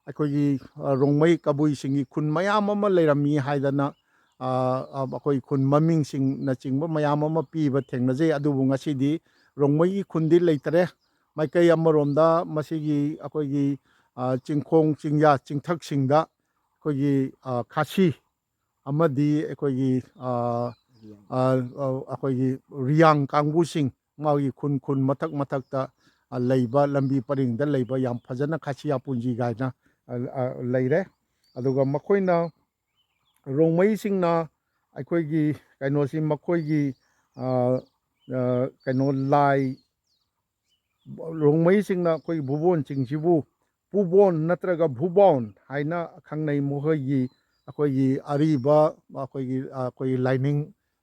ꯑꯩꯈꯣꯏꯒꯤ, ꯑ, ꯔꯣꯡꯃꯩ ꯀꯕꯨꯏꯁꯤꯡꯒꯤ ꯈꯨꯟ ꯃꯌꯥꯝ ꯑꯃ ꯂꯩꯔꯝꯃꯤ ꯍꯥꯏꯗꯅ, ꯑ, ꯑ, ꯑꯩꯈꯣꯏ ꯈꯨꯟ ꯃꯃꯤꯡꯁꯤꯡꯅꯆꯤꯡꯕ ꯃꯌꯥꯝ ꯑꯃ ꯄꯤꯕ ꯊꯦꯡꯅꯖꯩ꯫ ꯑꯗꯨꯕꯨ ꯉꯁꯤꯗꯤ ꯔꯣꯡꯃꯩꯒꯤ ꯈꯨꯟꯗꯤ ꯂꯩꯇꯔꯦ꯫ ꯃꯥꯏꯀꯩ ꯑꯃꯔꯣꯝꯗ ꯃꯁꯤꯒꯤ ꯑꯩꯈꯣꯏꯒꯤ, ꯑ, ꯆꯤꯡꯈꯣꯡ ꯆꯤꯡꯌꯥ ꯆꯤꯡꯊꯛꯁꯤꯡꯗ ꯑꯩꯈꯣꯏꯒꯤ, ꯑ, ꯈꯥꯁꯤ ꯑꯃꯗꯤ ꯑꯩꯈꯣꯏꯒꯤ, ꯑ, ꯑ, ꯑ, ꯑꯩꯈꯣꯏꯒꯤ ꯔꯤꯌꯥꯡ ꯀꯥꯡꯕꯨꯁꯤꯡ, ꯃꯥꯒꯤ ꯈꯨꯟ ꯈꯨꯟ ꯃꯊꯛ ꯃꯊꯛꯇ, ꯑ, ꯂꯩꯕ, ꯂꯝꯕꯤ ꯄꯔꯤꯡꯗ ꯂꯩꯕ ꯌꯥꯝ ꯐꯖꯅ ꯈꯥꯁꯤ ꯑꯄꯨꯟꯖꯤ ꯀꯥꯏꯅ, ꯑ, ꯑ, ꯂꯩꯔꯦ꯫ ꯑꯗꯨꯒ ꯃꯈꯣꯏꯅ, ꯔꯣꯡꯃꯩꯁꯤꯡꯅ ꯑꯩꯈꯣꯏꯒꯤ ꯀꯩꯅꯣꯁꯤ, ꯃꯈꯣꯏꯒꯤ, ꯑ, ꯑ, ꯀꯩꯅꯣ, ꯂꯥꯏ, ꯔꯣꯡꯃꯩꯁꯤꯡꯅ ꯑꯩꯈꯣꯏꯒꯤ ꯚꯨꯕꯣꯟ ꯆꯤꯡꯁꯤꯕꯨ ꯄꯨꯕꯣꯟ ꯅꯠꯇ꯭ꯔꯒ ꯚꯨꯕꯣꯟ ꯍꯥꯏꯅ ꯈꯪꯅꯩ꯫ ꯃꯈꯣꯏꯒꯤ, ꯑꯩꯈꯣꯏꯒꯤ ꯑꯔꯤꯕ, ꯑꯩꯈꯣꯏꯒꯤ, ꯑꯩꯈꯣꯏꯒꯤ ꯂꯥꯏꯅꯤꯡ,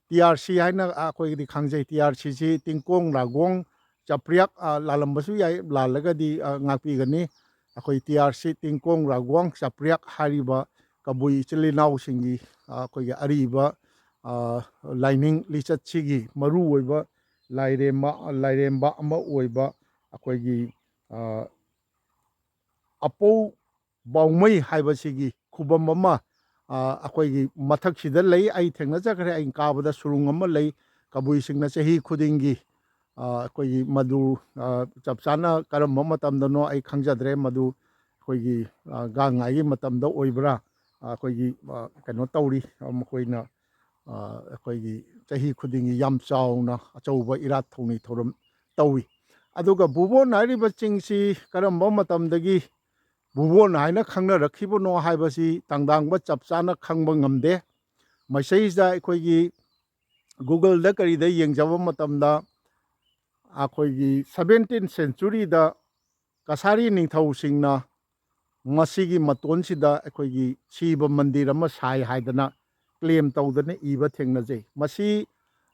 ꯇꯤ ꯑꯥꯔ ꯁꯤ ꯍꯥꯏꯅ ꯑꯩꯈꯣꯏꯒꯤꯗꯤ ꯈꯪꯖꯩ꯫ ꯇꯤ ꯑꯥꯔ ꯁꯤꯁꯤ ꯇꯤꯡꯀꯣꯡ ꯂꯥꯒꯣꯡ ꯆꯥꯄ꯭ꯔꯤꯌꯥꯛ, ꯑ, ꯂꯥꯜꯂꯝꯕꯁꯨ ꯌꯥꯏ, ꯂꯥꯜꯂꯒꯗꯤ, ꯑ, ꯉꯥꯛꯄꯤꯒꯅꯤ꯫ ꯑꯩꯈꯣꯏ ꯇꯤ ꯑꯥꯔ ꯁꯤ ꯇꯤꯡꯀꯣꯡ ꯔꯥꯒꯣꯡ ꯆꯥꯄ꯭ꯔꯤꯌꯥꯛ ꯍꯥꯏꯔꯤꯕ ꯀꯕꯨꯏ ꯏꯆꯤꯜ ꯏꯅꯥꯎꯁꯤꯡꯒꯤ, ꯑ, ꯑꯩꯈꯣꯏꯒꯤ ꯑꯔꯤꯕ, ꯑ, ꯂꯥꯏꯅꯤꯡ ꯂꯤꯆꯠꯁꯤꯒꯤ ꯃꯔꯨꯑꯣꯏꯕ ꯂꯥꯏꯔꯦꯝꯕ, ꯂꯥꯏꯔꯦꯝꯕ ꯑꯃ ꯑꯣꯏꯕ ꯑꯩꯈꯣꯏꯒꯤ, ꯑ, ꯑꯄꯧ ꯕꯥꯎꯃꯩ ꯍꯥꯏꯕꯁꯤꯒꯤ ꯈꯨꯕꯝ ꯑꯃ, ꯑ, ꯑꯩꯈꯣꯏꯒꯤ ꯃꯊꯛꯁꯤꯗ ꯂꯩ꯫ ꯑꯩ ꯊꯦꯡꯅꯖꯈ꯭ꯔꯦ꯫ ꯑꯩ ꯀꯥꯕꯗ ꯁꯨꯔꯨꯡ ꯑꯃ ꯂꯩ꯫ ꯀꯕꯨꯏꯁꯤꯡꯅ ꯆꯍꯤ ꯈꯨꯗꯤꯡꯒꯤ, ꯑ, ꯑꯩꯈꯣꯏꯒꯤ ꯃꯗꯨ, ꯑ, ꯆꯞ ꯆꯥꯅ ꯀꯔꯝꯕ ꯃꯇꯝꯗꯅꯣ ꯑꯩ ꯈꯪꯖꯗ꯭ꯔꯦ꯫ ꯃꯗꯨ ꯑꯩꯈꯣꯏꯒꯤ, ꯑ, ꯒꯥꯡ ꯉꯥꯏꯒꯤ ꯃꯇꯝꯗ ꯑꯣꯏꯕ꯭ꯔꯥ? ꯑ, ꯑꯩꯈꯣꯏꯒꯤ, ꯑ, ꯀꯩꯅꯣ ꯇꯧꯔꯤ꯫ ꯑ, ꯃꯈꯣꯏꯅ, ꯑ, ꯑꯩꯈꯣꯏꯒꯤ ꯆꯍꯤ ꯈꯨꯗꯤꯡꯒꯤ ꯌꯥꯝ ꯆꯥꯎꯅ ꯑꯆꯧꯕ ꯏꯔꯥꯠ ꯊꯧꯅꯤ ꯊꯧꯔꯝ ꯇꯧꯏ꯫ ꯑꯗꯨꯒ ꯚꯨꯕꯣꯟ ꯍꯥꯏꯔꯤꯕ ꯆꯤꯡꯁꯤ ꯀꯔꯝꯕ ꯃꯇꯝꯗꯒꯤ ꯚꯨꯕꯣꯟ ꯍꯥꯏꯅ ꯈꯪꯅꯔꯛꯈꯤꯕꯅꯣ ꯍꯥꯏꯕꯁꯤ ꯇꯥꯡꯗꯥꯡꯕ ꯆꯞ ꯆꯥꯅ ꯈꯪꯕ ꯉꯝꯗꯦ꯫ ꯃꯁꯤꯗꯩꯁꯤꯗ ꯑꯩꯈꯣꯏꯒꯤ Google-ꯗ ꯀꯔꯤꯗ ꯌꯦꯡꯖꯕ ꯃꯇꯝꯗ ꯑꯩꯈꯣꯏꯒꯤ seventeenth century-ꯗ ꯀꯁꯥꯔꯤ ꯅꯤꯡꯊꯧꯁꯤꯡꯅ ꯃꯁꯤꯒꯤ ꯃꯇꯣꯟꯁꯤꯗ ꯑꯩꯈꯣꯏꯒꯤ ꯁꯤꯕ ꯃꯟꯗꯤꯔ ꯑꯃ ꯁꯥꯏ ꯍꯥꯏꯗꯅ claim ꯇꯧꯗꯅ ꯏꯕ ꯊꯦꯡꯅꯖꯩ꯫ ꯃꯁꯤ,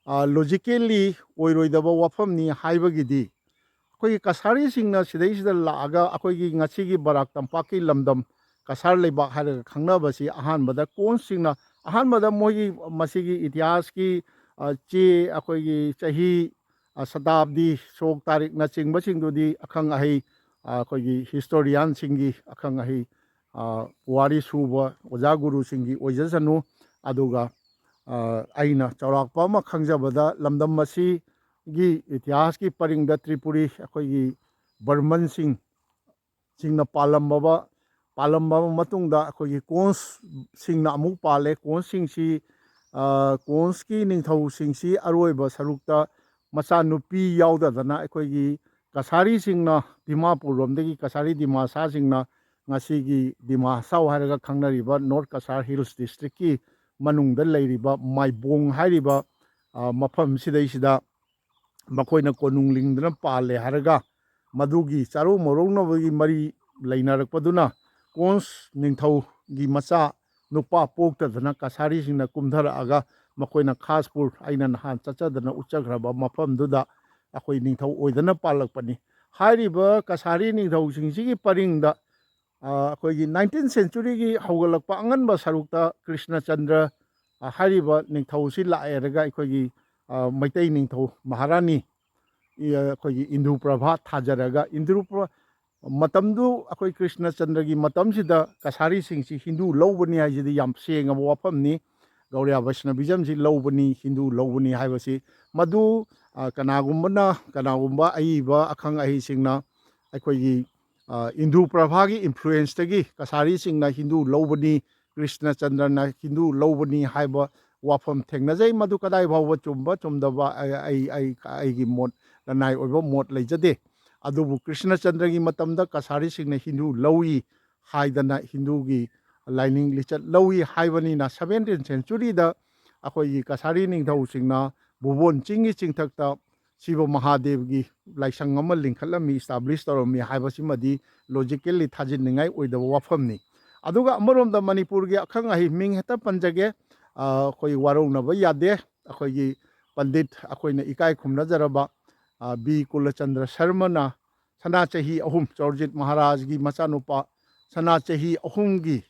ꯑ, logically ꯑꯣꯏꯔꯣꯏꯗꯕ ꯋꯥꯐꯝꯅꯤ ꯍꯥꯏꯕꯒꯤꯗꯤ ꯑꯩꯈꯣꯏꯒꯤ ꯀꯁꯥꯔꯤꯁꯤꯡꯅ ꯁꯤꯗꯩꯁꯤꯗ ꯂꯥꯛꯑꯒ ꯑꯩꯈꯣꯏꯒꯤ ꯉꯁꯤꯒꯤ ꯕꯔꯥꯛ ꯇꯝꯄꯥꯛꯀꯤ ꯂꯝꯗꯝ ꯀꯁꯥꯔ ꯂꯩꯕꯥꯛ ꯍꯥꯏꯔꯒ ꯈꯪꯅꯕꯁꯤ ꯑꯍꯥꯟꯕꯗ ꯀꯣꯟꯁꯁꯤꯡꯅ, ꯑꯍꯥꯟꯕꯗ ꯃꯣꯏꯒꯤ ꯃꯁꯤꯒꯤ ꯏꯇꯤꯍꯥꯁꯀꯤ, ꯑ, ꯆꯦ, ꯑꯩꯈꯣꯏꯒꯤ ꯆꯍꯤ, ꯑ, ꯁꯇꯥꯕꯗꯤ, ꯁꯣꯛ ꯇꯥꯔꯤꯛꯅꯆꯤꯡꯕꯁꯤꯡꯗꯨꯗꯤ ꯑꯈꯪ ꯑꯍꯩ, ꯑ, ꯑꯩꯈꯣꯏꯒꯤ historian-ꯁꯤꯡꯒꯤ ꯑꯈꯪ ꯑꯍꯩ, ꯑ, ꯄꯨꯋꯥꯔꯤ ꯁꯨꯕ ꯑꯣꯖꯥ ꯒꯨꯔꯨꯁꯤꯡꯒꯤ ꯑꯣꯏꯖꯁꯅꯨ꯫ ꯑꯗꯨꯒ, ꯑ, ꯑꯩꯅ ꯆꯥꯎꯔꯥꯛꯄ ꯑꯃ ꯈꯪꯖꯕꯗ ꯂꯝꯗꯝ ꯑꯁꯤꯒꯤ ꯏꯇꯤꯍꯥꯁꯀꯤ ꯄꯔꯤꯡꯗ ꯇ꯭ꯔꯤꯄꯨꯔꯤ, ꯑꯩꯈꯣꯏꯒꯤ ꯕꯔꯃꯟꯁꯤꯡ ꯁꯤꯡꯅ ꯄꯥꯜꯂꯝꯃꯕ, ꯄꯥꯜꯂꯝꯃꯕ ꯃꯇꯨꯡꯗ ꯑꯩꯈꯣꯏꯒꯤ ꯀꯣꯟꯁꯁꯤꯡꯅ ꯑꯃꯨꯛ ꯄꯥꯜꯂꯦ꯫ ꯀꯣꯟꯁꯁꯤꯡꯁꯤ, ꯑ, ꯀꯣꯟꯁꯀꯤ ꯅꯤꯡꯊꯧꯁꯤꯡꯁꯤ ꯑꯔꯣꯏꯕ ꯁꯔꯨꯛꯇ ꯃꯆꯥꯅꯨꯄꯤ ꯌꯥꯎꯗꯗꯅ ꯑꯩꯈꯣꯏꯒꯤ ꯀꯁꯥꯔꯤꯁꯤꯡꯅ, ꯗꯤꯃꯥꯄꯨꯔ ꯂꯣꯝꯗꯒꯤ ꯀꯁꯥꯔꯤ ꯗꯤꯃꯥꯁꯥꯁꯤꯡꯅ ꯉꯁꯤꯒꯤ ꯗꯤꯃꯥ ꯍꯁꯥꯎ ꯍꯥꯏꯔꯒ ꯈꯪꯅꯔꯤꯕ North Cachar Hills District-ꯀꯤ ꯃꯅꯨꯡꯗ ꯂꯩꯔꯤꯕ ꯃꯥꯏꯕꯣꯡ ꯍꯥꯏꯔꯤꯕ, ꯑ, ꯃꯐꯝꯁꯤꯗꯩꯁꯤꯗ ꯃꯈꯣꯏꯅ ꯀꯣꯅꯨꯡ ꯂꯤꯡꯗꯨꯅ ꯄꯥꯜꯂꯦ ꯍꯥꯏꯔꯒ ꯃꯗꯨꯒꯤ ꯆꯥꯔꯧ ꯃꯧꯔꯧꯅꯕꯒꯤ ꯃꯔꯤ ꯂꯩꯅꯔꯛꯄꯗꯨꯅ ꯀꯣꯟꯁ ꯅꯤꯡꯊꯧꯒꯤ ꯃꯆꯥ ꯅꯨꯄꯥ ꯄꯣꯛꯇꯗꯅ ꯀꯁꯥꯔꯤꯁꯤꯡꯅ ꯀꯨꯝꯊꯔꯛꯑꯒ ꯃꯈꯣꯏꯅ ꯈꯥꯁꯄꯨꯔ, ꯑꯩꯅ ꯅꯍꯥꯟ ꯆꯠꯆꯗꯅ ꯎꯠꯆꯈ꯭ꯔꯕ ꯃꯐꯝꯗꯨꯗ, ꯑꯩꯈꯣꯏ ꯅꯤꯡꯊꯧ ꯑꯣꯏꯗꯅ ꯄꯥꯜꯂꯛꯄꯅꯤ꯫ ꯍꯥꯏꯔꯤꯕ ꯀꯁꯥꯔꯤ ꯅꯤꯡꯊꯧꯁꯤꯡꯁꯤꯒꯤ ꯄꯔꯤꯡꯗ, ꯑ, ꯑꯩꯈꯣꯏꯒꯤ nineteenth centuryꯒꯤ ꯍꯧꯒꯠꯂꯛꯄ ꯑꯉꯟꯕ ꯁꯔꯨꯛꯇ ꯀ꯭ꯔꯤꯁꯅꯆꯟꯗ꯭ꯔ, ꯑ, ꯍꯥꯏꯔꯤꯕ ꯅꯤꯡꯊꯧꯁꯤ ꯂꯥꯛꯑꯦꯔꯒ ꯑꯩꯈꯣꯏꯒꯤ, ꯑ, ꯃꯩꯇꯩ ꯅꯤꯡꯊꯧ ꯃꯍꯥꯔꯥꯅꯤ, ꯏ-, ꯑꯩꯈꯣꯏꯒꯤ ꯏꯟꯗꯨ ꯄ꯭ꯔꯚꯥ ꯊꯥꯖꯔꯒ, ꯏꯟꯗꯨ ꯄ꯭ꯔ-, ꯃꯇꯝꯗꯨ ꯑꯩꯈꯣꯏ ꯀ꯭ꯔꯤꯁꯅꯆꯟꯗ꯭ꯔꯒꯤ ꯃꯇꯝꯁꯤꯗ ꯀꯁꯥꯔꯤꯁꯤꯡꯁꯤ ꯍꯤꯟꯗꯨ ꯂꯧꯕꯅꯤ ꯍꯥꯏꯁꯤꯗꯤ ꯌꯥꯝ ꯁꯦꯡꯉꯕ ꯋꯥꯐꯝꯅꯤ꯫ ꯒꯧꯔꯤꯌꯥ ꯕꯩꯁꯅꯕꯤꯖꯝꯁꯤ ꯂꯧꯕꯅꯤ, ꯍꯤꯟꯗꯨ ꯂꯧꯕꯅꯤ ꯍꯥꯏꯕꯁꯤ ꯃꯗꯨ, ꯑ, ꯀꯅꯥꯒꯨꯝꯕꯅ, ꯀꯅꯥꯒꯨꯝꯕ ꯑꯏꯕ ꯑꯈꯪ ꯑꯍꯩꯁꯤꯡꯅ ꯑꯩꯈꯣꯏꯒꯤ, ꯑ, ꯏꯟꯗꯨ ꯄ꯭ꯔꯚꯥꯒꯤ influenceꯇꯒꯤ ꯀꯁꯥꯔꯤꯁꯤꯡꯅ ꯍꯤꯟꯗꯨ ꯂꯧꯕꯅꯤ, ꯀ꯭ꯔꯤꯁꯅꯆꯟꯗ꯭ꯔꯅ ꯍꯤꯟꯗꯨ ꯂꯧꯕꯅꯤ ꯍꯥꯏꯕ ꯋꯥꯐꯝ ꯊꯦꯡꯅꯖꯩ꯫ ꯃꯗꯨ ꯀꯗꯥꯏ ꯐꯥꯎꯕ ꯆꯨꯝꯕ ꯆꯨꯝꯗꯕ ꯑꯩ, ꯑꯩ, ꯑꯩ, ꯑꯩꯒꯤ ꯃꯣꯠ, ꯂꯅꯥꯏ ꯑꯣꯏꯕ ꯃꯣꯠ ꯂꯩꯖꯗꯦ꯫ ꯑꯗꯨꯕꯨ ꯀ꯭ꯔꯤꯁꯅꯆꯟꯗ꯭ꯔꯒꯤ ꯃꯇꯝꯗ ꯀꯁꯥꯔꯤꯁꯤꯡꯅ ꯍꯤꯟꯗꯨ ꯂꯧꯏ ꯍꯥꯏꯗꯅ ꯍꯤꯟꯗꯨꯒꯤ ꯂꯥꯏꯅꯤꯡ ꯂꯤꯆꯠ ꯂꯧꯏ ꯍꯥꯏꯕꯅꯤꯅ, seventeenth centuryꯗ ꯑꯩꯈꯣꯏꯒꯤ ꯀꯁꯥꯔꯤ ꯅꯤꯡꯊꯧꯁꯤꯡꯅ ꯚꯨꯕꯣꯟ ꯆꯤꯡꯒꯤ ꯆꯤꯡꯊꯛꯇ ꯁꯤꯕ ꯃꯍꯥꯗꯦꯕꯒꯤ ꯂꯥꯏꯁꯪ ꯑꯃ ꯂꯤꯡꯈꯠꯂꯝꯃꯤ, establish ꯇꯧꯔꯝꯃꯤ ꯍꯥꯏꯕꯁꯤꯃꯗꯤ logically ꯊꯥꯖꯤꯟꯅꯤꯡꯉꯥꯏ ꯑꯣꯏꯗꯕ ꯋꯥꯐꯝꯅꯤ꯫ ꯑꯗꯨꯒ ꯑꯃꯔꯣꯝꯗ ꯃꯅꯤꯄꯨꯔꯒꯤ ꯑꯈꯪ ꯑꯍꯩ ꯃꯤꯡ ꯍꯦꯛꯇ ꯄꯟꯖꯒꯦ, ꯑ, ꯑꯩꯈꯣꯏ ꯋꯥꯔꯧꯅꯕ ꯌꯥꯗꯦ꯫ ꯑꯩꯈꯣꯏꯒꯤ ꯄꯟꯗꯤꯠ, ꯑꯩꯈꯣꯏꯅ ꯏꯀꯥꯏ ꯈꯨꯝꯅꯖꯔꯕ, ꯑ, ꯕꯤ ꯀꯨꯂꯆꯟꯗ꯭ꯔ ꯁꯔꯃꯅ ꯁꯅꯥ ꯆꯍꯤ ꯑꯍꯨꯝ, ꯆꯧꯔꯖꯤꯠ ꯃꯍꯥꯔꯥꯖꯒꯤ ꯃꯆꯥꯅꯨꯄꯥ, ꯁꯅꯥ ꯆꯍꯤ ꯑꯍꯨꯝꯒꯤ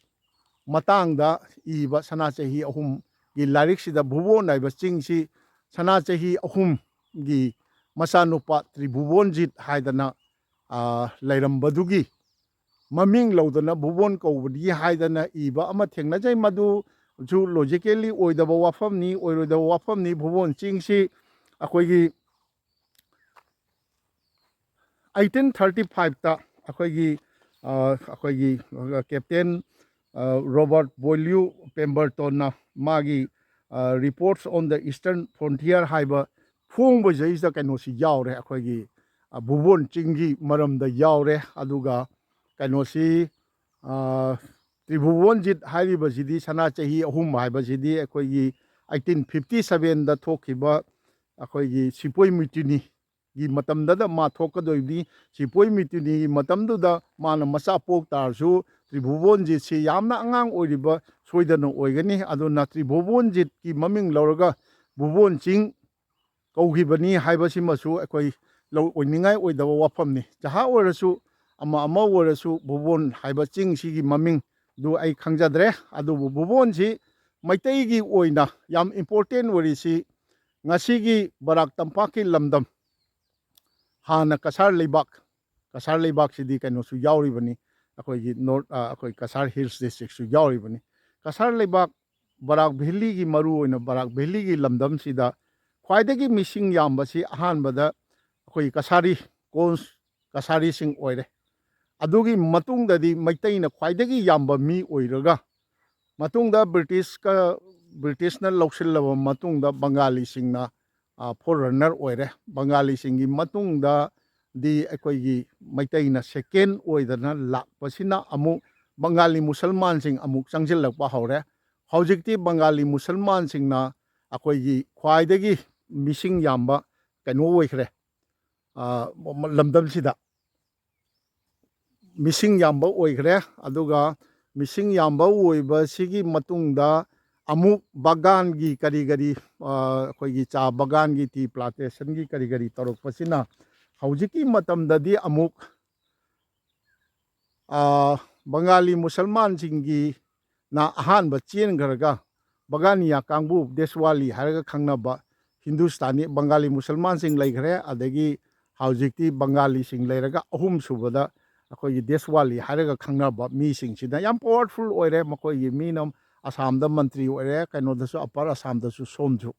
ꯃꯇꯥꯡꯗ ꯏꯕ ꯁꯅꯥ ꯆꯍꯤ ꯑꯍꯨꯝꯒꯤ ꯂꯥꯏꯔꯤꯛꯁꯤꯗ ꯚꯨꯕꯣꯟ ꯍꯥꯏꯕ ꯆꯤꯡꯁꯤ ꯁꯅꯥ ꯆꯍꯤ ꯑꯍꯨꯝꯒꯤ ꯃꯆꯥꯅꯨꯄꯥ ꯇ꯭ꯔꯤꯚꯨꯕꯣꯟꯖꯤꯠ ꯍꯥꯏꯗꯅ, ꯑ, ꯂꯩꯔꯝꯕꯗꯨꯒꯤ ꯃꯃꯤꯡ ꯂꯧꯗꯅ ꯚꯨꯕꯣꯟ ꯀꯧꯕꯅꯤ ꯍꯥꯏꯗꯅ ꯏꯕ ꯑꯃ ꯊꯦꯡꯅꯖꯩ꯫ ꯃꯗꯨꯁꯨ logically ꯑꯣꯏꯗꯕ ꯋꯥꯐꯝꯅꯤ, ꯑꯣꯏꯔꯣꯏꯗꯕ ꯋꯥꯐꯝꯅꯤ꯫ ꯚꯨꯕꯣꯟ ꯆꯤꯡꯁꯤ ꯑꯩꯈꯣꯏꯒꯤ eighteen thirty fiveꯇ ꯑꯩꯈꯣꯏꯒꯤ, ꯑ, ꯑꯩꯈꯣꯏꯒꯤ, ꯑ, Captain, ꯑ, Robert Boileau Pembertonꯅ ꯃꯥꯒꯤ, ꯑ, Reports on the Eastern Frontier ꯍꯥꯏꯕ ꯐꯣꯡꯕꯁꯤꯗꯩꯁꯤꯗ ꯀꯩꯅꯣꯁꯤ ꯌꯥꯎꯔꯦ, ꯑꯩꯈꯣꯏꯒꯤ, ꯑ, ꯚꯨꯕꯣꯟ ꯆꯤꯡꯒꯤ ꯃꯔꯝꯗ ꯌꯥꯎꯔꯦ꯫ ꯑꯗꯨꯒ ꯀꯩꯅꯣꯁꯤ, ꯑ, ꯇ꯭ꯔꯤꯚꯨꯕꯣꯟꯖꯤꯠ ꯍꯥꯏꯔꯤꯕꯁꯤꯗꯤ, ꯁꯅꯥ ꯆꯍꯤ ꯑꯍꯨꯝ ꯍꯥꯏꯕꯁꯤꯗꯤ ꯑꯩꯈꯣꯏꯒꯤ eighteen fifty sevenꯗ ꯊꯣꯛꯈꯤꯕ ꯑꯩꯈꯣꯏꯒꯤ ꯁꯤꯄꯣꯏ ꯃ꯭ꯌꯨꯇꯤꯅꯤꯒꯤ ꯃꯇꯝꯗꯗ ꯃꯥ ꯊꯣꯛꯀꯗꯣꯏꯅꯤ꯫ ꯁꯤꯄꯣꯏ ꯃ꯭ꯌꯨꯇꯤꯅꯤꯒꯤ ꯃꯇꯝꯗꯨꯗ ꯃꯥꯅ ꯃꯆꯥ ꯄꯣꯛ ꯇꯥꯔꯁꯨ, ꯇ꯭ꯔꯤꯚꯨꯕꯣꯟꯖꯤꯠꯁꯤ ꯌꯥꯝꯅ ꯑꯉꯥꯡ ꯑꯣꯏꯔꯤꯕ ꯁꯣꯏꯗꯅ ꯑꯣꯏꯒꯅꯤ꯫ ꯑꯗꯨꯅ ꯇ꯭ꯔꯤꯚꯨꯕꯣꯟꯖꯤꯠꯀꯤ ꯃꯃꯤꯡ ꯂꯧꯔꯒ ꯚꯨꯕꯣꯟ ꯆꯤꯡ ꯀꯧꯈꯤꯕꯅꯤ ꯍꯥꯏꯕꯁꯤꯃꯁꯨ ꯑꯩꯈꯣꯏ ꯂꯧ ꯑꯣꯏꯅꯤꯡꯉꯥꯏ ꯑꯣꯏꯗꯕ ꯋꯥꯐꯝꯅꯤ꯫ ꯖꯍꯥ ꯑꯣꯏꯔꯁꯨ, ꯑꯃ ꯑꯃ ꯑꯣꯏꯔꯁꯨ, ꯚꯨꯕꯣꯟ ꯍꯥꯏꯕ ꯆꯤꯡꯁꯤꯒꯤ ꯃꯃꯤꯡꯗꯨ ꯑꯩ ꯈꯪꯖꯗ꯭ꯔꯦ꯫ ꯑꯗꯨꯕꯨ ꯚꯨꯕꯣꯟꯁꯤ ꯃꯩꯇꯩꯒꯤ ꯑꯣꯏꯅ ꯌꯥꯝ important ꯑꯣꯏꯔꯤꯁꯤ ꯉꯁꯤꯒꯤ ꯕꯔꯥꯛ ꯇꯝꯄꯥꯛꯀꯤ ꯂꯝꯗꯝ, ꯍꯥꯟꯅ ꯀꯁꯥꯔ ꯂꯩꯕꯥꯛ, ꯀꯁꯥꯔ ꯂꯩꯕꯥꯛꯁꯤꯗꯤ ꯀꯩꯅꯣꯁꯨ ꯌꯥꯎꯔꯤꯕꯅꯤ, ꯑꯩꯈꯣꯏꯒꯤ ꯅꯣꯔꯠ, ꯑ, ꯑꯩꯈꯣꯏ ꯀꯁꯥꯔ ꯍꯤꯜꯁ ꯗꯤꯁꯇ꯭ꯔꯤꯛꯁꯨ ꯌꯥꯎꯔꯤꯕꯅꯤ꯫ ꯀꯁꯥꯔ ꯂꯩꯕꯥꯛ, ꯕꯔꯥꯛ ꯚꯦꯂꯤꯒꯤ, ꯃꯔꯨ ꯑꯣꯏꯅ ꯕꯔꯥꯛ ꯚꯦꯂꯤꯒꯤ ꯂꯝꯗꯝꯁꯤꯗ ꯈ꯭ꯋꯥꯏꯗꯒꯤ ꯃꯤꯁꯤꯡ ꯌꯥꯝꯕꯁꯤ ꯑꯍꯥꯟꯕꯗ ꯑꯩꯈꯣꯏ ꯀꯁꯥꯔꯤ, ꯀꯣꯟꯁ ꯀꯁꯥꯔꯤꯁꯤꯡ ꯑꯣꯏꯔꯦ꯫ ꯑꯗꯨꯒꯤ ꯃꯇꯨꯡꯗꯗꯤ ꯃꯩꯇꯩꯅ ꯈ꯭ꯋꯥꯏꯗꯒꯤ ꯌꯥꯝꯕ ꯃꯤ ꯑꯣꯏꯔꯒ, ꯃꯇꯨꯡꯗ ꯕ꯭ꯔꯤꯇꯤꯁꯀ, ꯕ꯭ꯔꯤꯇꯤꯁꯅ ꯂꯧꯁꯤꯜꯂꯕ ꯃꯇꯨꯡꯗ ꯕꯪꯒꯥꯂꯤꯁꯤꯡꯅ, ꯑ, forerunner ꯑꯣꯏꯔꯦ꯫ ꯕꯪꯒꯥꯂꯤꯁꯤꯡꯒꯤ ꯃꯇꯨꯡꯗꯗꯤ ꯑꯩꯈꯣꯏꯒꯤ ꯃꯩꯇꯩꯅ second ꯑꯣꯏꯗꯅ ꯂꯥꯛꯄꯁꯤꯅ ꯑꯃꯨꯛ ꯕꯪꯒꯥꯂꯤ ꯃꯨꯁꯜꯃꯥꯟꯁꯤꯡ ꯑꯃꯨꯛ ꯆꯪꯁꯤꯜꯂꯛꯄ ꯍꯧꯔꯦ꯫ ꯍꯧꯖꯤꯛꯇꯤ ꯕꯪꯒꯥꯂꯤ ꯃꯨꯁꯜꯃꯥꯟꯁꯤꯡꯅ ꯑꯩꯈꯣꯏꯒꯤ ꯈ꯭ꯋꯥꯏꯗꯒꯤ ꯃꯤꯁꯤꯡ ꯌꯥꯝꯕ ꯀꯩꯅꯣ ꯑꯣꯏꯈ꯭ꯔꯦ, ꯑ, ꯂꯝꯗꯝꯁꯤꯗ ꯃꯤꯁꯤꯡ ꯌꯥꯝꯕ ꯑꯣꯏꯈ꯭ꯔꯦ꯫ ꯑꯗꯨꯒ ꯃꯤꯁꯤꯡ ꯌꯥꯝꯕ ꯑꯣꯏꯕꯁꯤꯒꯤ ꯃꯇꯨꯡꯗ ꯑꯃꯨꯛ ꯕꯒꯥꯟꯒꯤ ꯀꯔꯤ ꯀꯔꯤ, ꯑ, ꯑꯩꯈꯣꯏꯒꯤ ꯆꯥ ꯕꯒꯥꯟꯒꯤ, ꯇꯤ plantationꯒꯤ ꯀꯔꯤ ꯀꯔꯤ ꯇꯧꯔꯛꯄꯁꯤꯅ ꯍꯧꯖꯤꯛꯀꯤ ꯃꯇꯝꯗꯗꯤ ꯑꯃꯨꯛ, ꯑ, ꯕꯪꯒꯥꯂꯤ ꯃꯨꯁꯜꯃꯥꯟꯁꯤꯡꯒꯤꯅ ꯑꯍꯥꯟꯕ ꯆꯦꯟꯈ꯭ꯔꯒ, ꯕꯒꯥꯅꯤꯌꯥ ꯀꯥꯡꯕꯨ, ꯗꯦꯁꯋꯥꯂꯤ ꯍꯥꯏꯔꯒ ꯈꯪꯅꯕ ꯍꯤꯟꯗꯨꯁꯇꯥꯅꯤ, ꯕꯪꯒꯥꯂꯤ ꯃꯨꯁꯜꯃꯥꯟꯁꯤꯡ ꯂꯩꯈ꯭ꯔꯦ, ꯑꯗꯒꯤ ꯍꯧꯖꯤꯛꯇꯤ ꯕꯪꯒꯥꯂꯤꯁꯤꯡ ꯂꯩꯔꯒ, ꯑꯍꯨꯝꯁꯨꯕꯗ ꯑꯩꯈꯣꯏꯒꯤ ꯗꯦꯁꯋꯥꯂꯤ ꯍꯥꯏꯔꯒ ꯈꯪꯅꯕ ꯃꯤꯁꯤꯡꯁꯤꯅ ꯌꯥꯝ powerful ꯑꯣꯏꯔꯦ꯫ ꯃꯈꯣꯏꯒꯤ ꯃꯤꯅ ꯑꯁꯥꯝꯗ ꯃꯟꯇ꯭ꯔꯤ ꯑꯣꯏꯔꯦ, ꯀꯩꯅꯣꯗꯁꯨ, ꯑꯄꯔ ꯑꯁꯥꯝꯗꯁꯨ, ꯁꯣꯝꯁꯨ꯫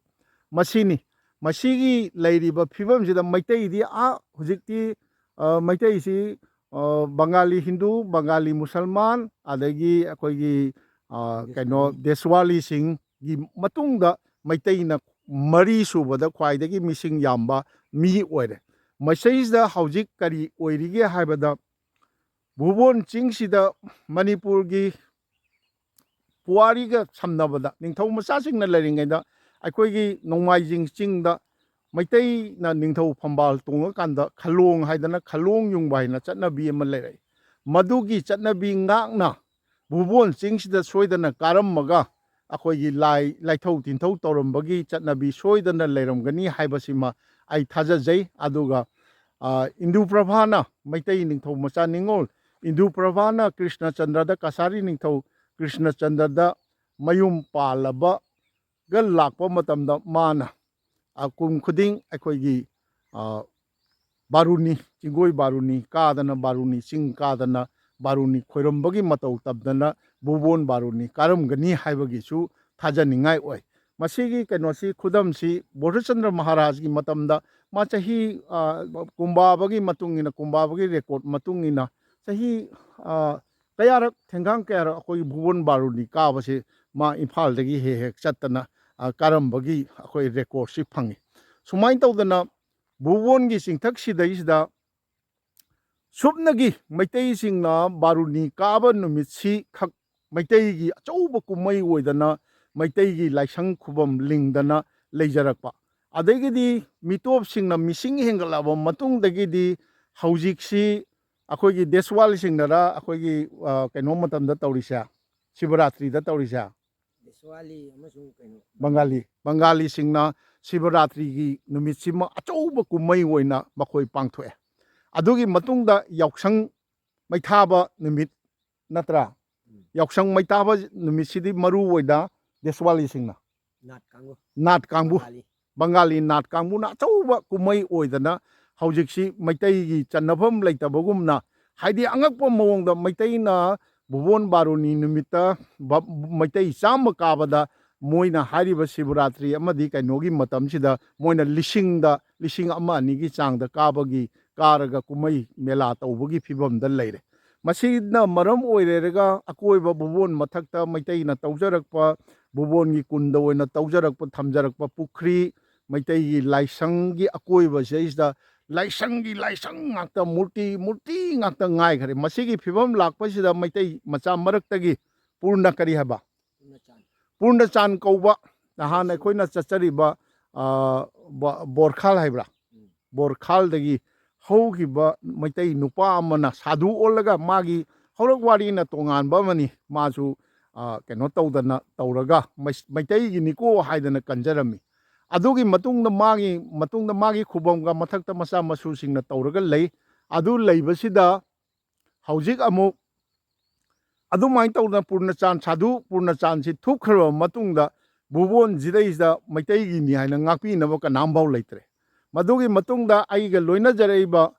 ꯃꯁꯤꯅꯤ, ꯃꯁꯤꯒꯤ ꯂꯩꯔꯤꯕ ꯐꯤꯕꯝꯁꯤꯗ ꯃꯩꯇꯩꯗꯤ, ꯑꯥ, ꯍꯧꯖꯤꯛꯇꯤ, ꯑ, ꯃꯩꯇꯩꯁꯤ, ꯑ, ꯕꯪꯒꯥꯂꯤ ꯍꯤꯟꯗꯨ, ꯕꯪꯒꯥꯂꯤ ꯃꯨꯁꯜꯃꯥꯟ, ꯑꯗꯒꯤ ꯑꯩꯈꯣꯏꯒꯤ, ꯑ, ꯀꯩꯅꯣ, ꯗꯦꯁꯋꯥꯂꯤꯁꯤꯡꯒꯤ ꯃꯇꯨꯡꯗ ꯃꯩꯇꯩꯅ ꯃꯔꯤ ꯁꯨꯕꯗ ꯈ꯭ꯋꯥꯏꯗꯒꯤ ꯃꯤꯁꯤꯡ ꯌꯥꯝꯕ ꯃꯤ ꯑꯣꯏꯔꯦ꯫ ꯃꯁꯤꯗꯩꯁꯤꯗ ꯍꯧꯖꯤꯛ ꯀꯔꯤ ꯑꯣꯏꯔꯤꯒꯦ ꯍꯥꯏꯕꯗ, ꯚꯨꯕꯣꯟ ꯆꯤꯡꯁꯤꯗ ꯃꯅꯤꯄꯨꯔꯒꯤ ꯄꯨꯋꯥꯔꯤꯒ ꯁꯝꯅꯕꯗ, ꯅꯤꯡꯊꯧ ꯃꯆꯥꯁꯤꯡꯅ ꯂꯩꯔꯤꯉꯩꯗ ꯑꯩꯈꯣꯏꯒꯤ ꯅꯣꯡꯃꯥꯏꯖꯤꯡ ꯆꯤꯡꯗ ꯃꯩꯇꯩꯅ ꯅꯤꯡꯊꯧ ꯐꯝꯕꯥꯜ ꯇꯣꯡꯉꯀꯥꯟꯗ ꯈꯂꯣꯡ ꯍꯥꯏꯗꯅ ꯈꯂꯣꯡ ꯌꯨꯡꯕ ꯍꯥꯏꯅ ꯆꯠꯅꯕꯤ ꯑꯃ ꯂꯩꯔꯛꯏ꯫ ꯃꯗꯨꯒꯤ ꯆꯠꯅꯕꯤ ꯉꯥꯛꯅ ꯚꯨꯕꯣꯟ ꯆꯤꯡꯁꯤꯗ ꯁꯣꯏꯗꯅ ꯀꯥꯔꯝꯃꯒ ꯑꯩꯈꯣꯏꯒꯤ ꯂꯥꯏ ꯂꯥꯏꯊꯧ ꯇꯤꯟꯊꯧ ꯇꯧꯔꯝꯕꯒꯤ ꯆꯠꯅꯕꯤ ꯁꯣꯏꯗꯅ ꯂꯩꯔꯝꯒꯅꯤ ꯍꯥꯏꯕꯁꯤꯃ ꯑꯩ ꯊꯥꯖꯖꯩ꯫ ꯑꯗꯨꯒ, ꯑ, ꯏꯟꯗꯨ ꯄ꯭ꯔꯚꯥꯅ ꯃꯩꯇꯩ ꯅꯤꯡꯊꯧ ꯃꯆꯥ ꯅꯤꯉꯣꯜ ꯏꯟꯗꯨ ꯄ꯭ꯔꯚꯥꯅ ꯀ꯭ꯔꯤꯁꯅꯆꯟꯗ꯭ꯔꯗ, ꯀꯁꯥꯔꯤ ꯅꯤꯡꯊꯧ ꯀ꯭ꯔꯤꯁꯅꯆꯟꯗ꯭ꯔꯗ ꯃꯌꯨꯝ ꯄꯥꯜꯂꯕꯒ ꯂꯥꯛꯄ ꯃꯇꯝꯗ ꯃꯥꯅ, ꯑ, ꯀꯨꯝ ꯈꯨꯗꯤꯡ ꯑꯩꯈꯣꯏꯒꯤ, ꯑ, ꯕꯥꯔꯨꯅꯤ, ꯆꯤꯡꯒꯣꯏ ꯕꯥꯔꯨꯅꯤ ꯀꯥꯗꯅ, ꯕꯥꯔꯨꯅꯤ ꯆꯤꯡ ꯀꯥꯗꯅ, ꯕꯥꯔꯨꯅꯤ ꯈꯣꯏꯔꯝꯕꯒꯤ ꯃꯇꯧ ꯇꯝꯗꯅ ꯚꯨꯕꯣꯟ ꯕꯥꯔꯨꯅꯤ ꯀꯥꯔꯝꯒꯅꯤ ꯍꯥꯏꯕꯒꯤꯁꯨ ꯊꯥꯖꯅꯤꯡꯉꯥꯏ ꯑꯣꯏ꯫ ꯃꯁꯤꯒꯤ ꯀꯩꯅꯣꯁꯤ, ꯈꯨꯗꯝꯁꯤ ꯕꯣꯙꯆꯟꯗ꯭ꯔ ꯃꯍꯥꯔꯥꯖꯒꯤ ꯃꯇꯝꯗ ꯃꯥ ꯆꯍꯤ, ꯑ, ꯀꯨꯝꯕꯥꯕꯒꯤ ꯃꯇꯨꯡ ꯏꯟꯅ, ꯀꯨꯝꯕꯥꯕꯒꯤ ꯔꯦꯀꯣꯔꯠ ꯃꯇꯨꯡ ꯏꯟꯅ ꯆꯍꯤ, ꯑ, ꯀꯌꯥꯔꯛ, ꯊꯦꯡꯒꯥꯡ ꯀꯌꯥꯔꯛ ꯑꯩꯈꯣꯏꯒꯤ ꯚꯨꯕꯣꯟ ꯕꯥꯔꯨꯅꯤ ꯀꯥꯕꯁꯦ ꯃꯥ ꯏꯝꯐꯥꯜꯗꯒꯤ ꯍꯦꯛ ꯍꯦꯛ ꯆꯠꯇꯅ, ꯑ, ꯀꯥꯔꯝꯕꯒꯤ ꯑꯩꯈꯣꯏ ꯔꯦꯀꯣꯔꯠꯁꯤ ꯐꯪꯉꯤ꯫ ꯁꯨꯃꯥꯏꯅ ꯇꯧꯗꯅ ꯚꯨꯕꯣꯟꯒꯤ ꯆꯤꯡꯊꯛꯁꯤꯗꯩꯁꯤꯗ ꯁꯨꯞꯅꯒꯤ ꯃꯩꯇꯩꯁꯤꯡꯅ ꯕꯥꯔꯨꯅꯤ ꯀꯥꯕ ꯅꯨꯃꯤꯠꯁꯤ ꯈꯛ ꯃꯩꯇꯩꯒꯤ ꯑꯆꯧꯕ ꯀꯨꯝꯍꯩ ꯑꯣꯏꯗꯅ ꯃꯩꯇꯩꯒꯤ ꯂꯥꯏꯁꯪ ꯈꯨꯕꯝ ꯂꯤꯡꯗꯅ ꯂꯩꯖꯔꯛꯄ꯫ ꯑꯗꯒꯤꯗꯤ ꯃꯤꯇꯣꯞꯁꯤꯡꯅ ꯃꯤꯁꯤꯡ ꯍꯦꯟꯒꯠꯂꯛꯑꯕ ꯃꯇꯨꯡꯗꯒꯤꯗꯤ ꯍꯧꯖꯤꯛꯁꯤ ꯑꯩꯈꯣꯏꯒꯤ ꯗꯦꯁꯋꯥꯂꯤꯁꯤꯡꯅꯔ ꯑꯩꯈꯣꯏꯒꯤ, ꯑ, ꯀꯩꯅꯣ ꯃꯇꯝꯗ ꯇꯧꯔꯤꯁꯦ, ꯁꯤꯕꯔꯥꯇ꯭ꯔꯤꯗ ꯇꯧꯔꯤꯁꯦ? ꯗꯦꯁꯋꯥꯂꯤ ꯑꯃꯁꯨꯡ ꯀꯩꯅꯣ? ꯕꯪꯒꯥꯂꯤ, ꯕꯪꯒꯥꯂꯤꯁꯤꯡꯅ ꯁꯤꯕꯔꯥꯇ꯭ꯔꯤꯒꯤ ꯅꯨꯃꯤꯠꯁꯤꯃ ꯑꯆꯧꯕ ꯀꯨꯝꯍꯩ ꯑꯣꯏꯅ ꯃꯈꯣꯏ ꯄꯥꯡꯊꯣꯛꯑꯦ꯫ ꯑꯗꯨꯒꯤ ꯃꯇꯨꯡꯗ ꯌꯥꯎꯁꯪ ꯃꯩꯊꯥꯕ ꯅꯨꯃꯤꯠ ꯅꯠꯇ꯭ꯔꯥ? ꯎꯝ꯫ ꯌꯥꯎꯁꯪ ꯃꯩꯊꯥꯕ ꯅꯨꯃꯤꯠꯁꯤꯗꯤ ꯃꯔꯨ ꯑꯣꯏꯅ ꯗꯦꯁꯋꯥꯂꯤꯁꯤꯡꯅ, ꯅꯥꯠ ꯀꯥꯡꯕꯨ꯫ ꯅꯥꯠ ꯀꯥꯡꯕꯨ, ꯕꯪꯒꯥꯂꯤ꯫ ꯕꯪꯒꯥꯂꯤ ꯅꯥꯠ ꯀꯥꯡꯕꯨꯅ ꯑꯆꯧꯕ ꯀꯨꯝꯍꯩ ꯑꯣꯏꯗꯅ ꯍꯧꯖꯤꯛꯁꯤ ꯃꯩꯇꯩꯒꯤ ꯆꯟꯅꯐꯝ ꯂꯩꯇꯕꯒꯨꯝꯅ, ꯍꯥꯏꯗꯤ ꯑꯉꯛꯄ ꯃꯑꯣꯡꯗ ꯃꯩꯇꯩꯅ ꯚꯨꯕꯣꯟ ꯕꯥꯔꯨꯅꯤ ꯅꯨꯃꯤꯠꯇ ꯚ-, ꯃꯩꯇꯩ ꯆꯥꯝꯃ ꯀꯥꯕꯗ ꯃꯣꯏꯅ ꯍꯥꯏꯔꯤꯕ ꯁꯤꯕꯔꯥꯇ꯭ꯔꯤ ꯑꯃꯗꯤ ꯀꯩꯅꯣꯒꯤ ꯃꯇꯝꯁꯤꯗ ꯃꯣꯏꯅ ꯂꯤꯁꯤꯡꯗ, ꯂꯤꯁꯤꯡ ꯑꯃ ꯑꯅꯤꯒꯤ ꯆꯥꯡꯗ ꯀꯥꯕꯒꯤ, ꯀꯥꯔꯒ ꯀꯨꯝꯍꯩ ꯃꯦꯂꯥ ꯇꯧꯕꯒꯤ ꯐꯤꯕꯝꯗ ꯂꯩꯔꯦ꯫ ꯃꯁꯤꯅ ꯃꯔꯝ ꯑꯣꯏꯔꯦꯔꯒ ꯑꯀꯣꯏꯕ ꯚꯨꯕꯣꯟ ꯃꯊꯛꯇ ꯃꯩꯇꯩꯅ ꯇꯧꯖꯔꯛꯄ, ꯚꯨꯕꯣꯟꯒꯤ ꯀꯨꯟꯗ ꯑꯣꯏꯅ ꯇꯧꯖꯔꯛꯄ, ꯊꯝꯖꯔꯛꯄ ꯄꯨꯈ꯭ꯔꯤ, ꯃꯩꯇꯩꯒꯤ ꯂꯥꯏꯁꯪꯒꯤ ꯑꯀꯣꯏꯕꯁꯤꯗꯩꯁꯤꯗ ꯂꯥꯏꯁꯪꯒꯤ ꯂꯥꯏꯁꯪ ꯉꯥꯛꯇ, ꯃꯨꯔꯇꯤ, ꯃꯨꯔꯇꯤ ꯉꯥꯛꯇ ꯉꯥꯏꯈꯔꯦ꯫ ꯃꯁꯤꯒꯤ ꯐꯤꯕꯝ ꯂꯥꯛꯄꯁꯤꯗ ꯃꯩꯇꯩ ꯃꯆꯥ ꯃꯔꯛꯇꯒꯤ ꯄꯨꯔꯅ ꯀꯔꯤ ꯍꯥꯏꯕ? ꯄꯨꯔꯅꯆꯥꯟ꯫ ꯄꯨꯔꯅꯆꯥꯟ ꯀꯧꯕ ꯅꯍꯥꯟ ꯑꯩꯈꯣꯏꯅ ꯆꯠꯆꯔꯤꯕ, ꯑ, ꯕ-, ꯕꯣꯔꯈꯥꯜ ꯍꯥꯏꯕ꯭ꯔꯥ? ꯎꯝ꯫ ꯕꯣꯔꯈꯥꯜꯗꯒꯤ ꯍꯧꯈꯤꯕ ꯃꯩꯇꯩ ꯅꯨꯄꯥ ꯑꯃꯅ ꯁꯥꯗꯨ ꯑꯣꯜꯂꯒ ꯃꯥꯒꯤ ꯍꯧꯔꯛ ꯋꯥꯔꯤꯅ ꯇꯣꯉꯥꯟꯕ ꯑꯃꯅꯤ꯫ ꯃꯥꯁꯨ, ꯑ, ꯀꯩꯅꯣ ꯇꯧꯗꯅ ꯇꯧꯔꯒ ꯃꯩ-, ꯃꯩꯇꯩꯒꯤꯅꯤꯀꯣ ꯍꯥꯏꯗꯅ ꯀꯟꯖꯔꯝꯃꯤ꯫ ꯑꯗꯨꯒꯤ ꯃꯇꯨꯡꯗ ꯃꯥꯒꯤ, ꯃꯇꯨꯡꯗ ꯃꯥꯒꯤ ꯈꯨꯕꯝꯒ ꯃꯊꯛꯇ ꯃꯆꯥ ꯃꯁꯨꯁꯤꯡꯅ ꯇꯧꯔꯒ ꯂꯩ꯫ ꯑꯗꯨ ꯂꯩꯕꯁꯤꯗ ꯍꯧꯖꯤꯛ ꯑꯃꯨꯛ ꯑꯗꯨꯃꯥꯏꯅ ꯇꯧꯗꯅ ꯄꯨꯔꯅꯆꯥꯟ, ꯁꯥꯙꯨ ꯄꯨꯔꯅꯆꯥꯟꯁꯤ ꯊꯨꯞꯈ꯭ꯔꯕ ꯃꯇꯨꯡꯗ ꯚꯨꯕꯣꯟꯁꯤꯗꯩꯁꯤꯗ ꯃꯩꯇꯩꯒꯤꯅꯤ ꯍꯥꯏꯅ ꯉꯥꯛꯄꯤꯅꯕ ꯀꯅꯥꯝꯐꯥꯎ ꯂꯩꯇ꯭ꯔꯦ꯫ ꯃꯗꯨꯒꯤ ꯃꯇꯨꯡꯗ ꯑꯩꯒ ꯂꯣꯏꯅꯖꯔꯛꯏꯕ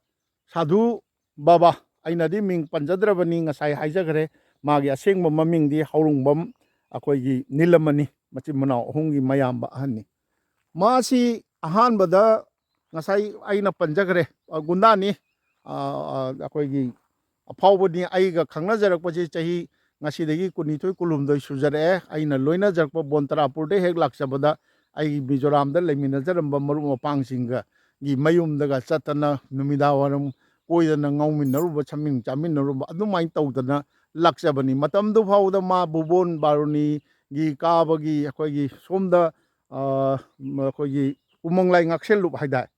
ꯁꯥꯙꯨ ꯕꯥꯕꯥ, ꯑꯩꯅꯗꯤ ꯃꯤꯡ ꯄꯟꯖꯗ꯭ꯔꯕꯅꯤ, ꯉꯁꯥꯏ ꯍꯥꯏꯖꯈ꯭ꯔꯦ, ꯃꯥꯒꯤ ꯑꯁꯦꯡꯕ ꯃꯃꯤꯡꯗꯤ ꯍꯧꯔꯨꯡꯕꯝ, ꯑꯩꯈꯣꯏꯒꯤ ꯅꯤꯂꯃꯅꯤ, ꯃꯆꯤꯟ ꯃꯅꯥꯎ ꯑꯍꯨꯝꯒꯤ ꯃꯌꯥꯝꯕ ꯑꯍꯟꯅꯤ꯫ ꯃꯥꯁꯤ ꯑꯍꯥꯟꯕꯗ ꯉꯁꯥꯏ ꯑꯩꯅ ꯄꯟꯖꯈ꯭ꯔꯦ, ꯑ, ꯒꯨꯟꯗꯥꯅꯤ, ꯑ, ꯑ, ꯑꯩꯈꯣꯏꯒꯤ ꯑꯐꯥꯎꯕꯅꯤ꯫ ꯑꯩꯒ ꯈꯪꯅꯖꯔꯛꯄꯁꯤ ꯆꯍꯤ ꯉꯁꯤꯗꯒꯤ ꯀꯨꯟꯅꯤꯊꯣꯏ, ꯀꯨꯟꯍꯨꯝꯗꯣꯏ ꯁꯨꯖꯔꯛꯑꯦ꯫ ꯑꯩꯅ ꯂꯣꯏꯅꯖꯔꯛꯄ ꯕꯣꯟꯇꯔꯥꯄꯨꯔꯗ ꯍꯦꯛ ꯂꯥꯛꯆꯕꯗ, ꯑꯩ ꯃꯤꯖꯣꯔꯥꯝꯗ ꯂꯩꯃꯤꯟꯅꯖꯔꯝꯕ ꯃꯔꯨꯞ ꯃꯄꯥꯡꯁꯤꯡꯒ ꯒꯤ ꯃꯌꯨꯝꯗꯒ ꯆꯠꯇꯅ ꯅꯨꯃꯤꯗꯥꯡ ꯋꯥꯏꯔꯝ ꯀꯣꯏꯗꯅ ꯉꯥꯎꯃꯤꯟꯅꯔꯨꯕ, ꯁꯃꯤꯡ ꯆꯥꯃꯤꯟꯅꯔꯨꯕ ꯑꯗꯨꯃꯥꯏꯅ ꯇꯧꯗꯅ ꯂꯥꯛꯆꯕꯅꯤ꯫ ꯃꯇꯝꯗꯨ ꯐꯥꯎꯕꯗ ꯃꯥ ꯚꯨꯕꯣꯟ ꯕꯥꯔꯨꯅꯤꯒꯤ ꯀꯥꯕꯒꯤ ꯑꯩꯈꯣꯏꯒꯤ ꯁꯣꯝꯗ, ꯑ, ꯑꯩꯈꯣꯏꯒꯤ ꯎꯃꯪ ꯂꯥꯏ ꯉꯥꯛꯁꯦꯜꯂꯨꯞ ꯍꯥꯏꯇꯥꯔꯦ,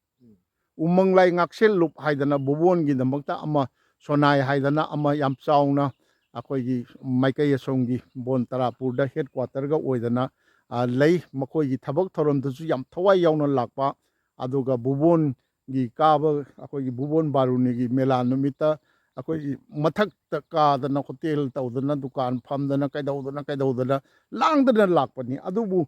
ꯎꯃꯪ ꯂꯥꯏ ꯉꯥꯛꯁꯦꯜꯂꯨꯞ ꯍꯥꯏꯗꯅ ꯚꯨꯕꯣꯟꯒꯤꯗꯃꯛꯇ ꯑꯃ, ꯁꯣꯅꯥꯏ ꯍꯥꯏꯗꯅ ꯑꯃ ꯌꯥꯝ ꯆꯥꯎꯅ ꯑꯩꯈꯣꯏꯒꯤ ꯃꯥꯏꯀꯩ ꯑꯁꯣꯝꯒꯤ ꯕꯣꯟ ꯇꯔꯥꯄꯨꯔꯗ ꯍꯦꯗ ꯀ꯭ꯋꯥꯇꯔꯒ ꯑꯣꯏꯗꯅ, ꯑ, ꯂꯩ꯫ ꯃꯈꯣꯏꯒꯤ ꯊꯕꯛ ꯊꯧꯔꯝꯗꯁꯨ ꯌꯥꯝ ꯊꯋꯥꯏ ꯌꯥꯎꯅ ꯂꯥꯛꯄ, ꯑꯗꯨꯒ ꯚꯨꯕꯣꯟꯒꯤ ꯀꯥꯕ, ꯑꯩꯈꯣꯏꯒꯤ ꯚꯨꯕꯣꯟ ꯕꯥꯔꯨꯅꯤꯒꯤ ꯃꯦꯂꯥ ꯅꯨꯃꯤꯠꯇ ꯑꯩꯈꯣꯏꯒꯤ ꯃꯊꯛꯇ ꯀꯥꯗꯅ ꯍꯣꯇꯦꯜ ꯇꯧꯗꯅ, ꯗꯨꯀꯥꯟ ꯐꯝꯗꯅ, ꯀꯩꯗꯧꯗꯅ, ꯀꯩꯗꯧꯗꯅ ꯂꯥꯡꯗꯅ ꯂꯥꯛꯄꯅꯤ꯫ ꯑꯗꯨꯕꯨ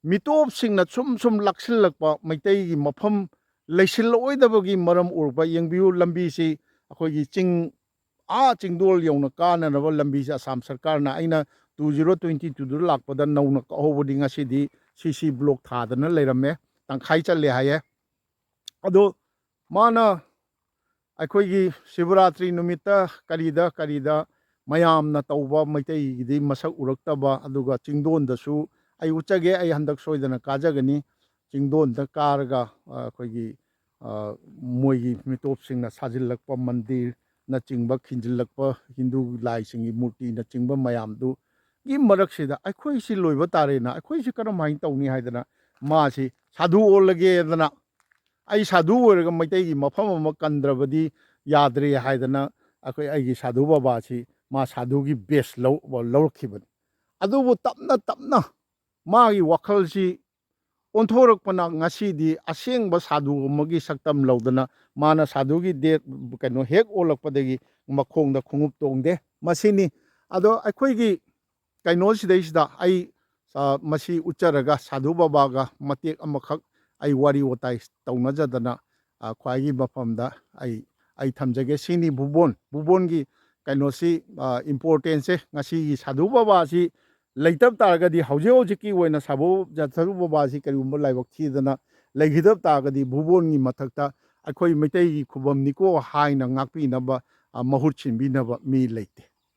ꯃꯤꯇꯣꯞꯁꯤꯡꯅ ꯁꯨꯝ ꯁꯨꯝ ꯂꯥꯛꯁꯤꯜꯂꯛꯄ, ꯃꯩꯇꯩꯒꯤ ꯃꯐꯝ ꯂꯩꯁꯤꯜꯂꯛꯑꯣꯏꯗꯕꯒꯤ ꯃꯔꯝ ꯑꯣꯏꯔꯛꯄ꯫ ꯌꯦꯡꯕꯤꯌꯨ, ꯂꯝꯕꯤꯁꯤ ꯑꯩꯈꯣꯏꯒꯤ ꯆꯤꯡ, ꯑꯥ ꯆꯤꯡꯗꯣꯜ ꯌꯧꯅ ꯀꯥꯅꯅꯕ ꯂꯝꯕꯤꯁꯦ ꯑꯁꯥꯝ ꯁꯔꯀꯥꯔꯅ, ꯑꯩꯅ two zero twenty twoꯗ ꯂꯥꯛꯄꯗ ꯅꯧꯅ ꯀꯛꯍꯧꯕꯗꯤ ꯉꯁꯤꯗꯤ ꯁꯤ ꯁꯤ ꯕ꯭ꯂꯣꯛ ꯊꯥꯗꯅ ꯂꯩꯔꯝꯃꯦ, ꯇꯪꯈꯥꯏ ꯆꯜꯂꯦ ꯍꯥꯏꯌꯦ꯫ ꯑꯗꯣ ꯃꯥꯅ ꯑꯩꯈꯣꯏꯒꯤ ꯁꯤꯕꯔꯥꯇ꯭ꯔꯤ ꯅꯨꯃꯤꯠꯇ ꯀꯔꯤꯗ ꯀꯔꯤꯗ ꯃꯌꯥꯝꯅ ꯇꯧꯕ ꯃꯩꯇꯩꯒꯤꯗꯤ ꯃꯁꯛ ꯎꯔꯛꯇꯕ, ꯑꯗꯨꯒ ꯆꯤꯡꯗꯣꯟꯗꯁꯨ ꯑꯩ ꯎꯠꯆꯒꯦ, ꯑꯩ ꯍꯟꯗꯛ ꯁꯣꯏꯗꯅ ꯀꯥꯖꯒꯅꯤ꯫ ꯆꯤꯡꯗꯣꯟꯗ ꯀꯥꯔꯒ, ꯑ, ꯑꯩꯈꯣꯏꯒꯤ, ꯑ, ꯃꯣꯏꯒꯤ ꯃꯤꯇꯣꯞꯁꯤꯡꯅ ꯁꯥꯖꯤꯜꯂꯛꯄ ꯃꯟꯗꯤꯔꯅꯆꯤꯡꯕ, ꯈꯤꯟꯖꯤꯜꯂꯛꯄ ꯍꯤꯟꯗꯨ ꯂꯥꯏꯁꯤꯡꯒꯤ ꯃꯨꯔꯇꯤꯅꯆꯤꯡꯕ ꯃꯌꯥꯝꯗꯨꯒꯤ ꯃꯔꯛꯁꯤꯗ ꯑꯩꯈꯣꯏꯁꯤ ꯂꯣꯏꯕ ꯇꯥꯔꯦꯅ, ꯑꯩꯈꯣꯏꯁꯤ ꯀꯔꯝꯍꯥꯏꯅ ꯇꯧꯅꯤ ꯍꯥꯏꯗꯅ ꯃꯥꯁꯤ ꯁꯥꯗꯨ ꯑꯣꯜꯂꯒꯦꯗꯅ, ꯑꯩ ꯁꯥꯗꯨ ꯑꯣꯏꯔꯒ ꯃꯩꯇꯩꯒꯤ ꯃꯐꯝ ꯑꯃ ꯀꯟꯗ꯭ꯔꯕꯗꯤ ꯌꯥꯗ꯭ꯔꯦ ꯍꯥꯏꯗꯅ ꯑꯩꯈꯣꯏ, ꯑꯩꯒꯤ ꯁꯥꯗꯨ ꯕꯕꯥꯁꯤ ꯃꯥ ꯁꯥꯙꯨꯒꯤ ꯕꯦꯁ ꯂꯧꯔꯛꯈꯤꯕꯅꯤ꯫ ꯑꯗꯨꯕꯨ ꯇꯞꯅ ꯇꯞꯅ ꯃꯥꯒꯤ ꯋꯥꯈꯜꯁꯤ ꯑꯣꯟꯊꯣꯔꯛꯄꯅ ꯉꯁꯤꯗꯤ ꯑꯁꯦꯡꯕ ꯁꯥꯙꯨ ꯑꯃꯒꯤ ꯁꯛꯇꯝ ꯂꯧꯗꯅ ꯃꯥꯅ ꯁꯥꯙꯨꯒꯤ ꯗꯦ ꯀꯩꯅꯣ ꯍꯦꯛ ꯑꯣꯜꯂꯛꯄꯗꯒꯤ ꯃꯈꯣꯡꯗ ꯈꯣꯡꯎꯞ ꯇꯣꯡꯗꯦ꯫ ꯃꯁꯤꯅꯤ꯫ ꯑꯗꯣ ꯑꯩꯈꯣꯏꯒꯤ ꯀꯩꯅꯣꯁꯤꯗꯩꯁꯤꯗ ꯑꯩ ꯃꯁꯤ ꯎꯠꯆꯔꯒ ꯁꯥꯙꯨ ꯕꯕꯥꯒ ꯃꯇꯦꯛ ꯑꯃꯈꯛ ꯑꯩ ꯋꯥꯔꯤ ꯋꯥꯇꯥꯏ ꯇꯧꯅꯖꯗꯅ ꯈ꯭ꯋꯥꯏꯒꯤ ꯃꯐꯝꯗ ꯑꯩ ꯑꯩ ꯊꯝꯖꯒꯦ꯫ ꯁꯤꯅꯤ ꯚꯨꯕꯣꯟ ꯚꯨꯕꯣꯟꯒꯤ ꯀꯩꯅꯣꯁꯤ ꯏꯝꯄꯣꯔꯇꯦꯟꯁꯁꯦ꯫ ꯉꯁꯤꯒꯤ ꯁꯥꯙꯨ ꯕꯕꯥꯁꯤ ꯂꯩꯇꯕ ꯇꯥꯔꯒꯗꯤ, ꯍꯧꯖꯤꯛ ꯍꯧꯖꯤꯛꯀꯤ ꯑꯣꯏꯅ ꯁꯥꯙꯨ ꯁꯥꯙꯨ ꯕꯕꯥꯁꯤ ꯀꯔꯤꯒꯨꯝꯕ ꯂꯥꯏꯕꯛ ꯊꯤꯗꯅ ꯂꯩꯈꯤꯗꯕ ꯇꯥꯔꯒꯗꯤ, ꯚꯨꯕꯣꯟꯒꯤ ꯃꯊꯛꯇ ꯑꯩꯈꯣꯏ ꯃꯩꯇꯩꯒꯤ ꯈꯨꯕꯝꯅꯤꯀꯣ ꯍꯥꯏꯅ ꯉꯥꯛꯄꯤꯅꯕ, ꯃꯍꯨꯠ ꯁꯤꯟꯕꯤꯅꯕ ꯃꯤ ꯂꯩꯇꯦ꯫